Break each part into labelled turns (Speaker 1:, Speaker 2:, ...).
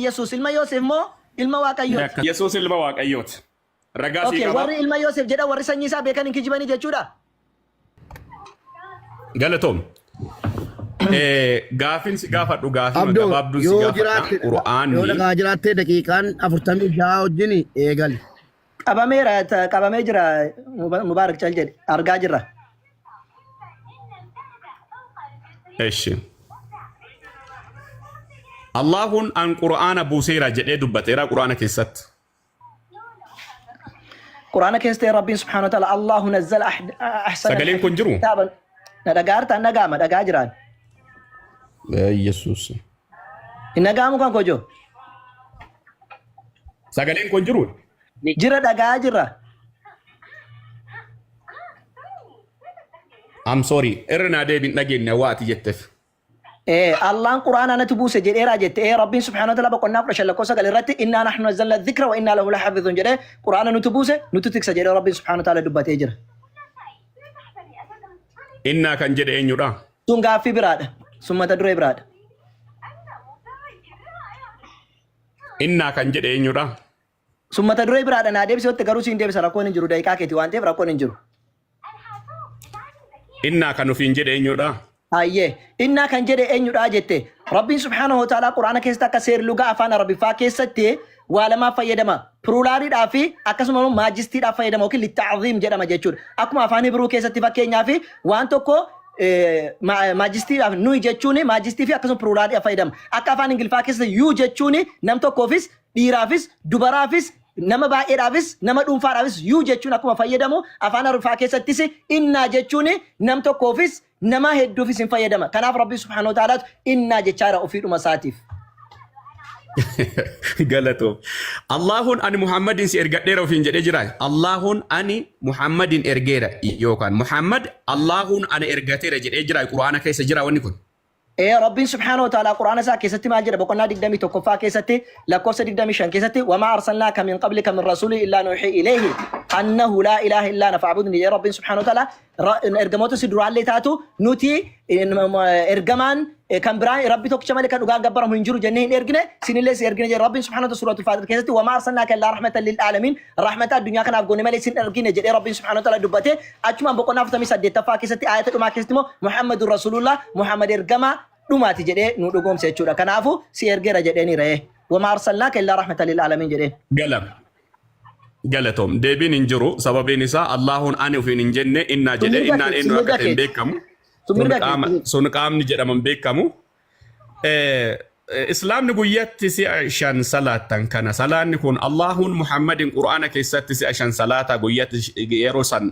Speaker 1: Yesuus ilma Yoosef moo ilma Waaqayyooti?
Speaker 2: Yesuus ilma Waaqayyooti. Ragaa sii
Speaker 1: Okay,
Speaker 2: qaba.
Speaker 1: warri ilma Yoosef jedhan warri sanyii isaa beekan hin kijibanii jechuudha?
Speaker 2: Galatoom. Gaafin si gaafadhu gaafii
Speaker 3: Abdoo
Speaker 2: gabaabduun si
Speaker 3: yoo
Speaker 2: gaafadha.
Speaker 3: jiraatte yoo
Speaker 2: Qur'aanni
Speaker 3: dhagaa jiraatte daqiiqaan 46 wajjin eegali.
Speaker 1: Qabameera, qabamee jira Mubaarak cal jedhe argaa jirra.
Speaker 2: Eshi. Allahun an Qur'aana buuseera jedhee dubbateera Qur'aana keessatti.
Speaker 1: Qur'aana keessatti Rabbiin subhaanahu wa ta'ala Allahu nazzala ahsana
Speaker 2: Sagaleen kun jiru?
Speaker 1: kitaaban na dhagaa hartaan dhagaama dhagaa jiraan.
Speaker 2: Yesuus.
Speaker 1: Hin dhaga'amu kan kojoo.
Speaker 2: Sagaleen kun jiru?
Speaker 1: Jira dhagaa jirra.
Speaker 2: I'm sorry. Irra naa deebiin dhageenye waa ati jetteef.
Speaker 1: Ee, Allaan Qur'aana anatu buuse jedheeraa jette. Ee, Rabbiin subhaanahu wa ta'ala boqonnaa 15 lakkoofsa 9 irratti innaa nahnu nazzalna dhikra wa innaa lahu lahafidhun jedhee Qur'aana nutu buuse nutu tiksa jedhee Rabbiin subhaanahu wa ta'ala dubbatee jira.
Speaker 2: Innaa kan jedhe eenyudha?
Speaker 1: Sun gaaffii biraadha. Sun mata duree biraadha.
Speaker 2: Innaa kan jedhe eenyudha?
Speaker 1: Sun mata duree biraadha naa deebisi yotte garuu siin deebisa rakkoon hin jiru daqiiqaa keeti waan ta'eef rakkoon hin jiru.
Speaker 2: Innaa kan ofiin jedhe eenyudha?
Speaker 1: Hayyee innaa kan jedhe eenyudha jette Rabbiin subhaanahu wa ta'aalaa quraana keessatti akka seer lugaa afaan Arabiffaa keessatti waa lamaaf fayyadama piruulaariidhaa fi akkasuma immoo maajistiidhaaf fayyadama yookiin litta'aziim jedhama jechuudha. Akkuma afaan Hibruu keessatti fakkeenyaaf waan tokko maajistiidhaaf nuyi jechuun maajistii fi akkasuma piruulaariidhaaf fayyadama. Akka afaan Ingiliffaa keessatti yuu jechuun nam tokkoofis dhiiraafis, dubaraafis, nama baay'eedhaafis, nama dhuunfaadhaafis you jechuun akkuma fayyadamu afaan Arabiffaa keessattis innaa jechuun nam tokkoofis nama hedduufis hin fayyadama. Kanaaf Rabbi subhaanahu wa ta'aalaatu innaa jechaa jira ofiidhuma isaatiif.
Speaker 2: Galatoom. Allaahun ani Muhammadin si ergadheera ofiin jedhee jira. Allaahun ani Muhammadin ergeera yookaan Muhammad Allaahun ana ergateera jedhee jira. Qur'aana keessa jira wanni kun.
Speaker 1: Ee Rabbiin subhaanahu wa ta'aalaa Qur'aana isaa keessatti maal jedha boqonnaa 21ffaa keessatti lakkoofsa 25 keessatti wamaa arsalnaaka min qablika min rasuulin illaa nuuhii ilayhi annahu laa ilaaha illaa ana fa'budni jedhee Rabbiin subhaanahu wa ta'aalaa ergamoota si duraallee taatu nuti ergamaan kan biraa Rabbi tokkicha malee kan dhugaan gabbaramu hin jiru jennee hin ergine sinillee si ergine jedhe Rabbiin subhaanahu wa ta'aalaa suuratul Faaxir keessatti wamaa arsalnaaka illaa rahmatan lil aalamiin rahmata addunyaa kanaaf goone malee sin ergine jedhee Rabbiin subhaanahu wa ta'aala dubbate. Achumaan boqonnaa 48ffaa keessatti aayata dhumaa keessatti immoo Muhammadun Rasuulullah Muhammad ergamaa dhumaati jedhee nu dhugoomse jechuudha. Kanaafuu si ergeera jedheeni ra'ee. Wamaa arsalnaaka illaa rahmatan lil aalamiin jedheen.
Speaker 2: Galam. Galatoom. Deebiin hin jiru. Sababiin isaa Allaahuun ani ofiin hin jenne innaa
Speaker 1: Sun
Speaker 2: jedhee
Speaker 1: mirga
Speaker 2: innaan
Speaker 1: keeti. Sun
Speaker 2: eenyu
Speaker 1: mirga
Speaker 2: akka ta'e hin
Speaker 1: keeti.
Speaker 2: beekamu.
Speaker 1: Sun
Speaker 2: Sun
Speaker 1: mirga
Speaker 2: qaama
Speaker 1: keeti.
Speaker 2: sun qaamni jedhama hin beekamu. Islaamni guyyatti si'a shan salaattan kana salaanni kun Allaahuun Muhammadin Qur'aana keessatti si'a shan salaataa guyyatti yeroo san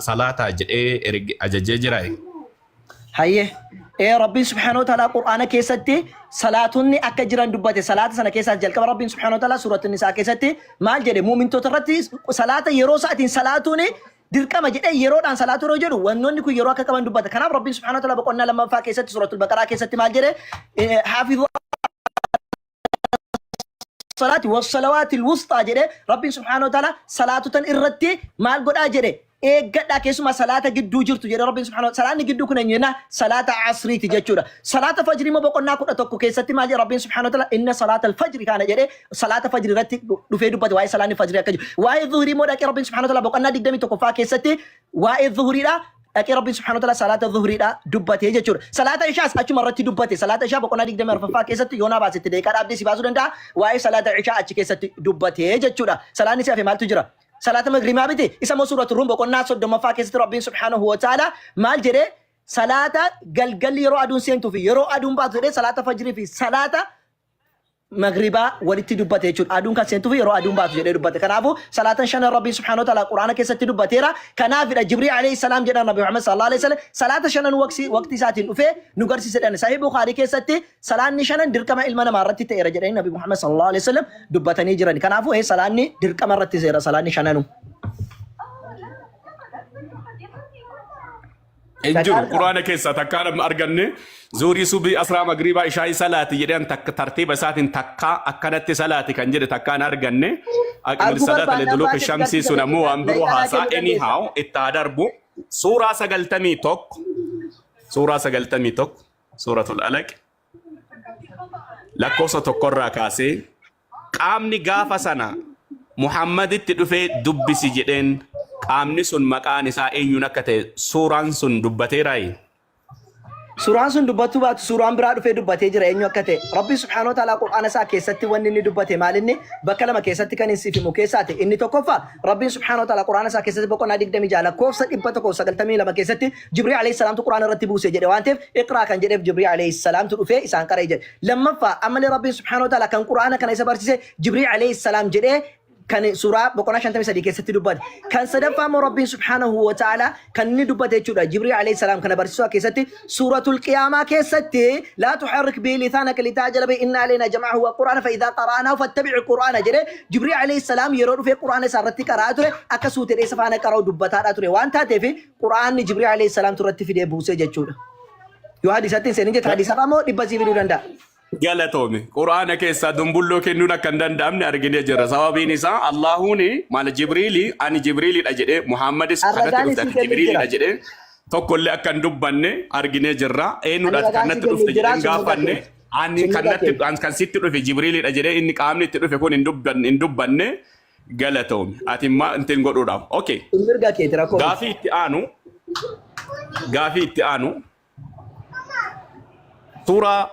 Speaker 2: salaataa jedhee ajajee jira.
Speaker 1: Hayyee. Ee Rabbiin subhaanahu wa ta'ala Qur'aana keessatti salaatonni akka jiran dubbate salaata sana keessaas jalqaba Rabbiin subhaanahu wa ta'ala suuratu Nisaa keessatti maal jedhe muumintoota irratti salaata yeroo isaatiin salaatuun Dirqama jedhee yeroodhaan salaatu yeroo jedhu wannoonni kun yeroo akka qaban dubbata. Kanaaf Rabbiin subhaanahu wa ta'ala boqonnaa lammaffaa keessatti suuratul Baqaraa keessatti maal jedhe haafizuu salaati wassalawaati wusxaa jedhe Rabbiin subhaanahu wa ta'ala salaatotan irratti maal godhaa jedhe eeggadhaa keessumaa salaata gidduu jirtu jedhe Rabbiin subhaanahu wa salaanni gidduu kun eenyu jennaa salaata asriiti jechuudha. Salaata fajrii immoo boqonnaa 11 keessatti maal jedhe Rabbiin subhaanahu wa ta'ala inna salaata alfajri kaana jedhe salaata fajrii irratti dhufee dubbate waa'ee salaanni fajrii akka jiru. Waa'ee zuhurii immoo dhaqee Rabbiin subhaanahu wa ta'ala boqonnaa 21ffaa keessatti waa'ee zuhuriidha dhaqee Rabbiin subhaanahu wa ta'ala salaata zuhuriidha dubbatee jechuudha. Salaata ishaas achuma irratti dubbate. Salaata ishaa boqonnaa 24ffaa keessatti yoonaa baasetti deeqaa dhaabdee si baasuu danda'a. Waa'ee salaata ishaa achi keessatti dubbatee jechuudha. Salaanni si hafe maaltu jira? Salaata magriibaa miti. Isa immoo suuratu Ruum boqonnaa 30ffaa keessatti Rabbiin subhaanahu wa ta'ala maal jedhee salaata galgalli yeroo aduun seentuu fi yeroo aduun baatu jedhee salaata fajrii fi salaata magribaa walitti dubbate jechuudha. Aduun kan seentuu fi yeroo aduun baatu jedhee dubbate. Kanaafuu salaatan shanan Rabbiin subhaanahu wa ta'ala Qur'aana keessatti dubbateera. Kanaafidha Jibriil alayhi salaam jedhan Nabi Muhammad sallallahu alayhi wasallam salaata shanan waqtii waqtii isaatiin dhufee nu garsiise jedhan. Sahih Bukhaarii keessatti salaanni shanan dirqama ilma namaa irratti ta'eera jedhanii Nabi Muhammad sallallahu alayhi wasallam dubbatanii jiran. Kanaafuu salaanni dirqama irratti seera salaanni shananu.
Speaker 2: Hin jiru quraana keessaa takkaa namni arganne zuurii subii asraa magriibaa ishaa'ii salaati jedhan takka tartiiba isaatiin takkaa akkanatti salaati kan jedhe takkaan arganne aqimil
Speaker 1: Arguu
Speaker 2: salaata
Speaker 1: barbaannaan
Speaker 2: liduluuki
Speaker 1: baasee si
Speaker 2: shamsii
Speaker 1: garsiisa
Speaker 2: sun ammoo waan
Speaker 1: daqiiqaa
Speaker 2: biroo
Speaker 1: naa
Speaker 2: haasaa
Speaker 1: kennuu dandeessa.
Speaker 2: anyhow itti haa darbu suuraa 91 suuraa 91 suuratul alaq Lakkoofsa tokkorraa kaasee qaamni gaafa sana Muhammaditti dhufee dubbisi jedheen qaamni sun maqaan isaa eenyuun akka ta'e suuraan sun dubbateeraayi?
Speaker 1: Suuraan sun dubbatuu baatu suuraan biraa dhufee dubbatee jira eenyu akka ta'e. Rabbi subhaanahu wa ta'ala Qur'aana isaa keessatti wanni inni dubbate maal inni bakka lama keessatti kan inni siif himu keessaati. Inni tokkoffaa Rabbiin subhaanahu wa ta'ala Qur'aana isaa keessatti boqonnaa 26 lakkoofsa 192 keessatti Jibriil alayhi salaamtu Qur'aana irratti buuse jedhe waan ta'eef iqraa kan jedheef Jibriil alayhi salaamtu dhufee isaan qara'e jedhe. Lammaffaa ammallee Rabbiin subhaanahu wa ta'ala kan Qur'aana kana isa barsiise Jibriil alayhi salaam jedhee kan suuraa boqonnaa 53 keessatti dubbate. Kan sadaffaa immoo Rabbiin subhaanahu wa ta'ala kan inni dubbate jechuudha. Jibriil alayhi salaam kana barsiisuu keessatti suuratul qiyaamaa keessatti laa tuharrik bihi lisaanaka litaajala bihi inna alaynaa jam'ahu wa qur'aana fa idhaa qara'naahu fattabi' qur'aana jedhee Jibriil alayhi salaam yeroo dhufee qur'aana isaa irratti qara'aa ture akka suutedhee isa faana qara'u dubbataadhaa ture waan taateef qur'aanni Jibriil alayhi salaam irratti fidee buusee jechuudha. Yoo hadiisatti hin seenin jette hadiisarraa immoo dhibba sii fiduu danda'a.
Speaker 2: Galatoomi. Qur'aana keessaa dumbulloo kennuun akka hin danda'amne arginee jirra. Sababiin isaa Allaahuun maal Jibriili ani Jibriilidha jedhee Muhaammadis
Speaker 1: An
Speaker 2: kanatti
Speaker 1: ragaan
Speaker 2: dhufte
Speaker 1: isii
Speaker 2: ati
Speaker 1: kennuuf
Speaker 2: Jibriilidha
Speaker 1: jira.
Speaker 2: jedhee tokkollee akka hin dubbanne arginee jirra.
Speaker 1: Ani
Speaker 2: Eenyudha ati
Speaker 1: ragaan
Speaker 2: kan
Speaker 1: sii
Speaker 2: natti dhufte
Speaker 1: kennuuf jira
Speaker 2: jedheen
Speaker 1: sun mirga
Speaker 2: gaafanne
Speaker 1: keeti.
Speaker 2: ani
Speaker 1: Sun
Speaker 2: kan
Speaker 1: mirga
Speaker 2: natti
Speaker 1: keeti.
Speaker 2: an kan sitti dhufe Jibriilidha jedhee inni qaamni itti dhufe kun hin dubbanne hin dubbanne galatoomi. Ati immoo ittiin godhuudhaaf. Okay.
Speaker 1: Sun mirga keeti rakkoo miti.
Speaker 2: Gaafii itti aanu gaafii itti aanu Suuraa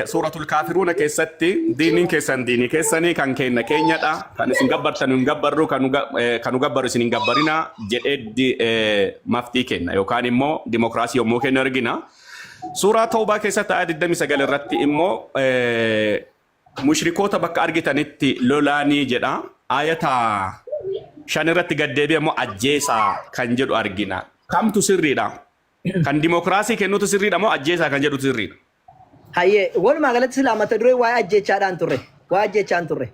Speaker 2: suuratul kaafiruuna keessatti diiniin keessan diinii keessanii kan keenya keenyadha kan isin gabbartan hin gabbarru kan nu ga- kan nu gabbaru isin hin gabbarina jedhee maftii kenna yookaan immoo dimokiraasii yommuu kennu argina. Suuraa Tawbaa keessatti aaya 29 irratti immoo mushrikoota bakka argitanitti lolaanii jedha. Aayata 5 irratti gad deebi'e immoo ajjeesaa kan jedhu argina. Kamtu sirriidha? Kan dimokiraasii kennutu sirriidha moo ajjeesaa kan jedhutu sirriidha?
Speaker 1: Hayyee walumaa galatti silaa mata dureen waa'ee ajjeechaadhaan turre. Waa'ee ajjeechaan turre.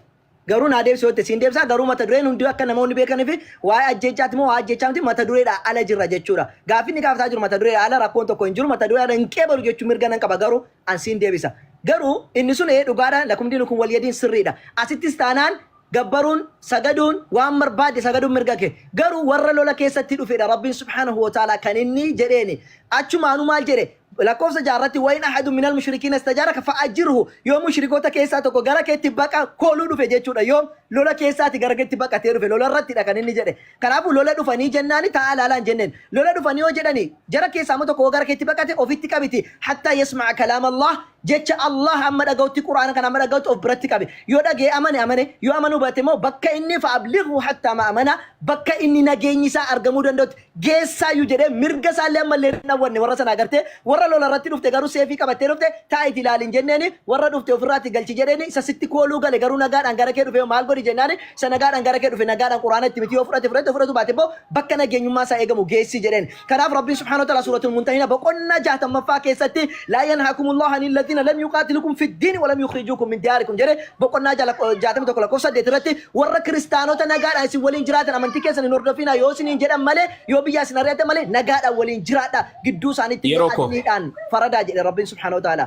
Speaker 1: Garuu naa deebisi yoo ta'e siin deebisaa garuu mata dureen hundi akka namoonni beekanii fi waa'ee ajjeechaati moo waa'ee ajjeechaa miti mata dureedhaa ala jirra jechuudha. Gaaffiin inni gaafataa jiru mata dureedhaa ala rakkoon tokko hin jiru mata duree ala hin qeebalu jechuun mirga nan qaba garuu an siin deebisa. Garuu inni sun ee dhugaadha lakum diinukum waliyadiin sirriidha. Asittis taanaan Gabbaruun, sagaduun, waan barbaadde sagaduun mirga kee. Garuu warra lola keessatti dhufedha Rabbiin subhaanahu wa ta'aalaa kan inni jedheeni. Achumaanuu maal jedhe? Lakkoofsa 6 irratti wa in ahadun minal mushrikiina istajaaraka fa'ajirhu yoo mushrikoota keessaa tokko gara keetti baqa kooluu dhufe jechuudha. Yoom lola keessaati gara keetti baqatee dhufe lola irrattidha kan inni jedhe. Kanaafuu lola dhufanii jennaani taa'aa ilaalaa hin jenneen. Lola dhufanii yoo jedhani jara keessaa immoo tokko yoo gara keetti baqate ofitti qabiti hattaa yasma'a kalaam Allah Jecha Allaah amma dhaga'utti Qur'aana kana amma dhaga'utti of biratti qabe. Yoo dhaga'e amane amane, yoo amanuu baate immoo bakka inni fa'ablighu hattaa ma'amana bakka inni nageenyi isaa argamuu danda'utti geessaayyuu jedhee mirga isaallee ammallee hin dhawwanne warra sana agartee warra lola irratti dhufte garuu seefii qabattee dhufte taa'iti ilaali hin jenneeni warra dhufte ofirraatti galchi jedheeni isa sitti kooluu gale garuu nagaadhaan gara kee dhufe maal godhi jennaani isa nagaadhaan gara kee dhufe nagaadhaan Qur'aana itti miti yoo fudhate fudhate fudhatu baate immoo bakka nageenyummaa isaa eegamu geessi jedheen. Kanaaf Rabbiin subhaanahu wa ta'ala suuratul Mumtahina boqonnaa 60ffaa keessatti laa yanhaakumullahu anil ladhiina lam yuqaatilukum fid-diini wa lam yukhrijuukum min diyaarikum jedhe boqonnaa 61 lakkoofsa 8 irratti warra kiristaanota nagaadhaan isin waliin jiraatan amantii keessan hin hordofinaa yoo isiniin jedhan malee yoo biyyaa isin ari'atan malee nagaadhaan waliin jiraadha gidduu isaaniitti illee
Speaker 2: Yeroo koo.
Speaker 1: adliidhaan faradaa jedhe Rabbiin subhaanahu wa ta'ala.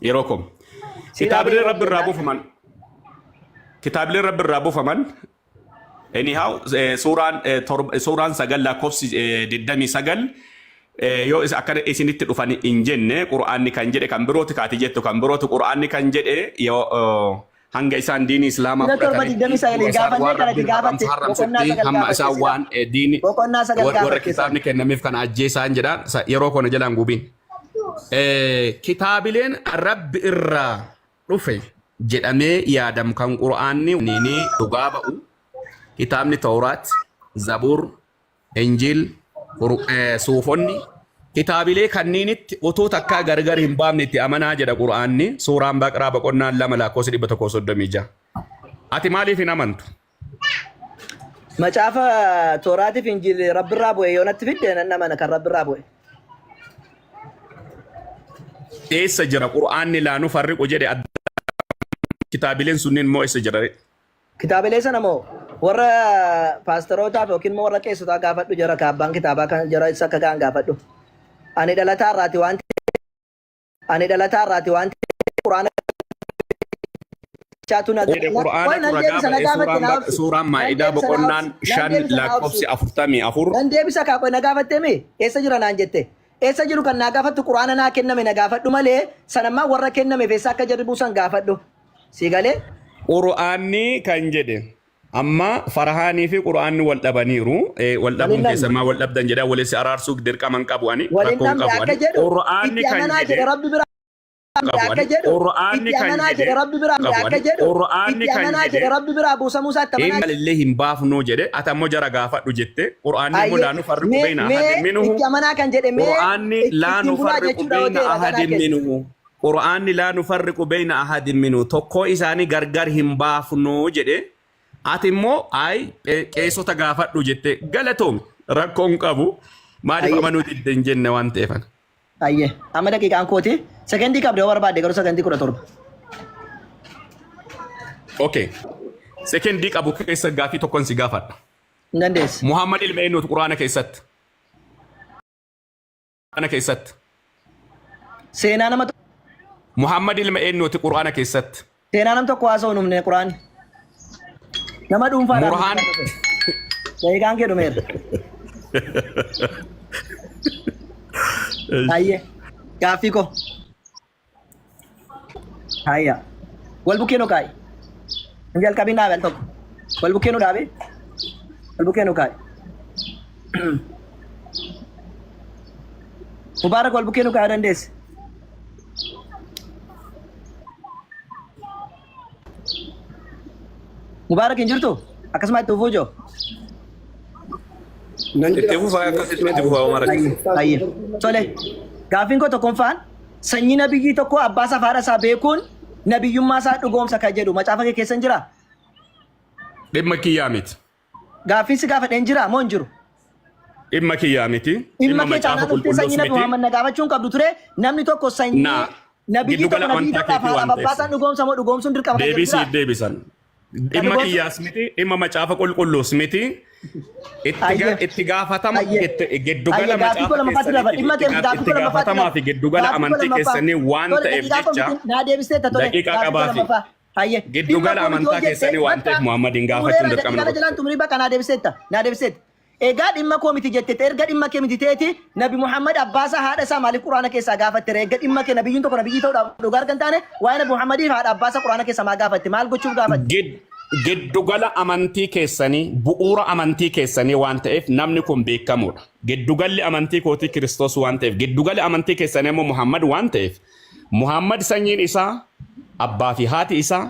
Speaker 2: Yeroo koo.
Speaker 1: Siidhaa
Speaker 2: Kitaabileen
Speaker 1: yeroo
Speaker 2: Rabbi irraa
Speaker 1: kennaa.
Speaker 2: buufaman. Kitaabileen Rabbi irraa buufaman Anyhow, suuraan suuraan 9 lakkoofsi 29 yoo akkana isinitti dhufan hin jenne Qur'aanni kan jedhe kan birooti kaati jettu kan birooti Qur'aanni kan jedhe yoo hanga isaan diinii Islaamaa
Speaker 1: Sura 7
Speaker 2: fudhatanitti
Speaker 1: 29
Speaker 2: isaan
Speaker 1: gaafannee
Speaker 2: waan
Speaker 1: kanati
Speaker 2: Rabbiin
Speaker 1: gaafatte boqonnaa
Speaker 2: haramsetti
Speaker 1: 9
Speaker 2: hamma
Speaker 1: gaafatte
Speaker 2: isaan
Speaker 1: sila.
Speaker 2: waan diinii
Speaker 1: Boqonnaa 9
Speaker 2: warra
Speaker 1: gaafatte sana.
Speaker 2: kitaabni kennameef kana ajjeesaan jedha yeroo kana jalaan gubiin. Kitaabileen Rabbi irraa dhufe jedhamee yaadamu kan Qur'aanni ni dhugaa ba'u kitaabni Tawraat, Zabuur, Injiil, Suufonni kitaabilee kanniinitti utuu takkaa gargar hin baafne itti amanaa jedha Qur'aanni suuraan Baqraa boqonnaan 2 lakkoofsi 136. Ati maaliif hin amantu?
Speaker 1: Macaafa Tooraatiif Injiil Rabbirraa bu'e yoo natti fidde nan amana kan Rabbirraa bu'e.
Speaker 2: Eessa jira Qur'aanni laa nufarriqu jedhe adda kitaabileen sunniin immoo eessa jira?
Speaker 1: Kitaabilee sana moo warra paastarootaaf yookiin immoo warra qeessotaa gaafadhu jara ka abbaan kitaabaa kan jara isa akka ga'an gaafadhu. Ani dhalataa irraati waan Ani dhalataa irraati waan ta'eef Qur'aana bichaatu na
Speaker 2: Jedhe
Speaker 1: na qoy
Speaker 2: Qur'aanatu
Speaker 1: nan
Speaker 2: ragaa
Speaker 1: deebisa na
Speaker 2: ba'e
Speaker 1: gaafatte
Speaker 2: suuraan
Speaker 1: na
Speaker 2: baq
Speaker 1: obsi
Speaker 2: suuraan
Speaker 1: nan
Speaker 2: Maa'idaa
Speaker 1: deebisa na
Speaker 2: boqonnaan
Speaker 1: obsi nan
Speaker 2: 5
Speaker 1: deebisa na obsi
Speaker 2: lakkoofsi 44
Speaker 1: nan deebisa kaa qoy na gaafatte mi eessa jira naan jette Eessa jiru kan naa gaafattu Qur'aana naa kenname na gaafadhu malee sanammaa warra kennameef eessa akka jarri buusan gaafadhu. Sii galee?
Speaker 2: Qur'aanni kan jedhe amma Farhaanii fi Qur'aanni wal dhabaniiru. Wal
Speaker 1: Wal hin
Speaker 2: dhabuun
Speaker 1: dhabne.
Speaker 2: keessa maa wal dhabdan jedhaa walitti araarsuu dirqama hin qabu ani
Speaker 1: Wal hin
Speaker 2: rakkoo hin
Speaker 1: dhabne
Speaker 2: qabu
Speaker 1: akka
Speaker 2: ani.
Speaker 1: jedhu
Speaker 2: Qur'aanni
Speaker 1: itti
Speaker 2: kan
Speaker 1: amanaa
Speaker 2: jedhe
Speaker 1: jedhe Rabbi bira
Speaker 2: qabu
Speaker 1: akka
Speaker 2: ani.
Speaker 1: jedhu
Speaker 2: Qur'aanni
Speaker 1: itti
Speaker 2: kan
Speaker 1: amanaa
Speaker 2: jedhe
Speaker 1: jedhe Rabbi bira
Speaker 2: qabu
Speaker 1: akka
Speaker 2: ani.
Speaker 1: jedhu
Speaker 2: Qur'aanni
Speaker 1: itti
Speaker 2: kan
Speaker 1: amanaa
Speaker 2: jedhe
Speaker 1: jedhe Rabbi biraa buusamuu isaa itti amanaa
Speaker 2: Illee hin baafnuu jedhe ati ammoo jara gaafadhu jette Qur'aanni immoo
Speaker 1: Ayyee
Speaker 2: laa nufarriqu
Speaker 1: mee
Speaker 2: beeyna
Speaker 1: mee
Speaker 2: ahadin minhu
Speaker 1: itti amanaa kan jedhe mee
Speaker 2: Qur'aanni laa
Speaker 1: ittiin bulaa
Speaker 2: nufarriqu
Speaker 1: jechuudha yoo
Speaker 2: beeyna
Speaker 1: ta'e ragaa naa
Speaker 2: ahadin
Speaker 1: kenni.
Speaker 2: minhu Qur'aanni laa nufarriqu beeyna ahadin minhu tokkoo isaanii gargar hin baafnuu jedhe ati immoo ay qeessota gaafadhu jette galatoomi rakkoo hin qabu maaliif
Speaker 1: Ayyee
Speaker 2: amanuu didde hin jenne waan ta'eefan.
Speaker 1: Ayyee amma daqiiqaan kooti sekendii qabda yoo barbaadde garuu sekendii 17.
Speaker 2: Okay. Sekendii qabu keessa gaaffii tokkon si gaafadha.
Speaker 1: Hin dandeessa.
Speaker 2: Muhammad ilma eenyuuti Quraana keessatti? Quraana keessatti.
Speaker 1: Seenaa nama
Speaker 2: Muhammad ilma eenyuuti Quraana keessatti?
Speaker 1: Seenaa nam tokko haasa'u hin humne Quraanni. Nama dhuunfaadhaan
Speaker 2: Murhaan
Speaker 1: miti kan dhufe. Daqiiqaan kee dhumeera. Hayyee. Gaaffii koo. Hayya. Wal bukkee nu kaa'i. Hin jalqabin dhaabe al tokko. Wal bukkee nu dhaabe. Wal bukkee nu kaa'i. Mubaarak wal bukkee nu kaa'uu dandeesse. Mubaarak hin jirtu? Akkasuma itti fufuu joo.
Speaker 3: Nan jira.
Speaker 2: Itti fufaa akkasitti itti fufaa Omar.
Speaker 1: Hayyee hayyee. Tole. Gaaffiin koo tokkoffaan sanyii nabiyyii tokkoo abbaa isaa fi haadha isaa beekuun nabiyyummaa isaa dhugoomsa kan jedhu macaafa kee keessa hin jiraa?
Speaker 2: Dhimma kiyyaa miti.
Speaker 1: Gaaffiin si gaafadhe hin jiraa moo hin jiru?
Speaker 2: Dhimma kiyyaa miti.
Speaker 1: Dhimma
Speaker 2: Dhimma
Speaker 1: kee
Speaker 2: macaafa
Speaker 1: taanaan dhuftee
Speaker 2: qulqulluus
Speaker 1: sanyii Nabi
Speaker 2: miti.
Speaker 1: Muhammad na gaafachuu hin qabdu ture. Namni tokko sanyii
Speaker 2: Na
Speaker 1: nabiyyii tokko
Speaker 2: giddugala
Speaker 1: nabiyyii
Speaker 2: amantaa
Speaker 1: tokko
Speaker 2: keetii
Speaker 1: haadhaaf
Speaker 2: waan
Speaker 1: abbaa
Speaker 2: ta'eef.
Speaker 1: isaan dhugoomsa moo dhugoomsuun dirqama kan jedhu
Speaker 2: Deebii
Speaker 1: jiraa?
Speaker 2: siif deebisan.
Speaker 1: Kan
Speaker 2: Dhimma
Speaker 1: dhugoomsu
Speaker 2: kiyyaas miti, dhimma macaafa qulqulluus miti. Itti ga-
Speaker 1: Hayyee
Speaker 2: itti gaafatama
Speaker 1: hayyee
Speaker 2: itti
Speaker 1: hayyee
Speaker 2: giddugala
Speaker 1: gaaffii koo
Speaker 2: macaafa
Speaker 1: lammaffaatti darba.
Speaker 2: keessaniitii fi
Speaker 1: Dhimma
Speaker 2: itti
Speaker 1: kee
Speaker 2: gaaf-
Speaker 1: gaaffii
Speaker 2: itti
Speaker 1: koo lammaffaatti
Speaker 2: gaafatamaa
Speaker 1: darba.
Speaker 2: fi giddugala
Speaker 1: Gaaffii koo
Speaker 2: amantii
Speaker 1: lammaffaa.
Speaker 2: keessanii waan
Speaker 1: Tole
Speaker 2: ta'eef
Speaker 1: daqiiqaa koo
Speaker 2: jecha
Speaker 1: miti naa deebisteetta tole
Speaker 2: daqiiqaa
Speaker 1: gaaffii koo
Speaker 2: qabaafi.
Speaker 1: lammaffaa. Hayyee dhimma
Speaker 2: Giddugala
Speaker 1: koo miti yoo
Speaker 2: amantaa
Speaker 1: jette
Speaker 2: keessanii waan
Speaker 1: bakka
Speaker 2: ta'eef Muhammadiin gaafachuun
Speaker 1: xumureera
Speaker 2: dirqama
Speaker 1: daqiiqaa na
Speaker 2: na godha.
Speaker 1: jalaan xumurii bakka naa deebisteetta naa deebisteetta. Egaa dhimma koo miti jette erga dhimma kee miti ta'eeti Nabi Muhammad abbaa isaa haadha isaa maaliif Qur'aana keessaa gaafatte ree? Erga dhimma kee nabiyyiin tokko nabiyyii ta'uudhaaf dhugaa argan taane waa'ee Nabi Muhammadiif haadha abbaa isaa Qur'aana keessaa maa gaafatte? Maal gochuuf gaafatte?
Speaker 2: Giddugala amantii keessanii bu'uura amantii keessanii waan ta'eef namni kun beekamuudha. Giddugalli amantii kootii Kiristoos waan ta'eef giddugalli amantii keessanii immoo Muhammad waan ta'eef Muhammad sanyiin isaa abbaa fi haati isaa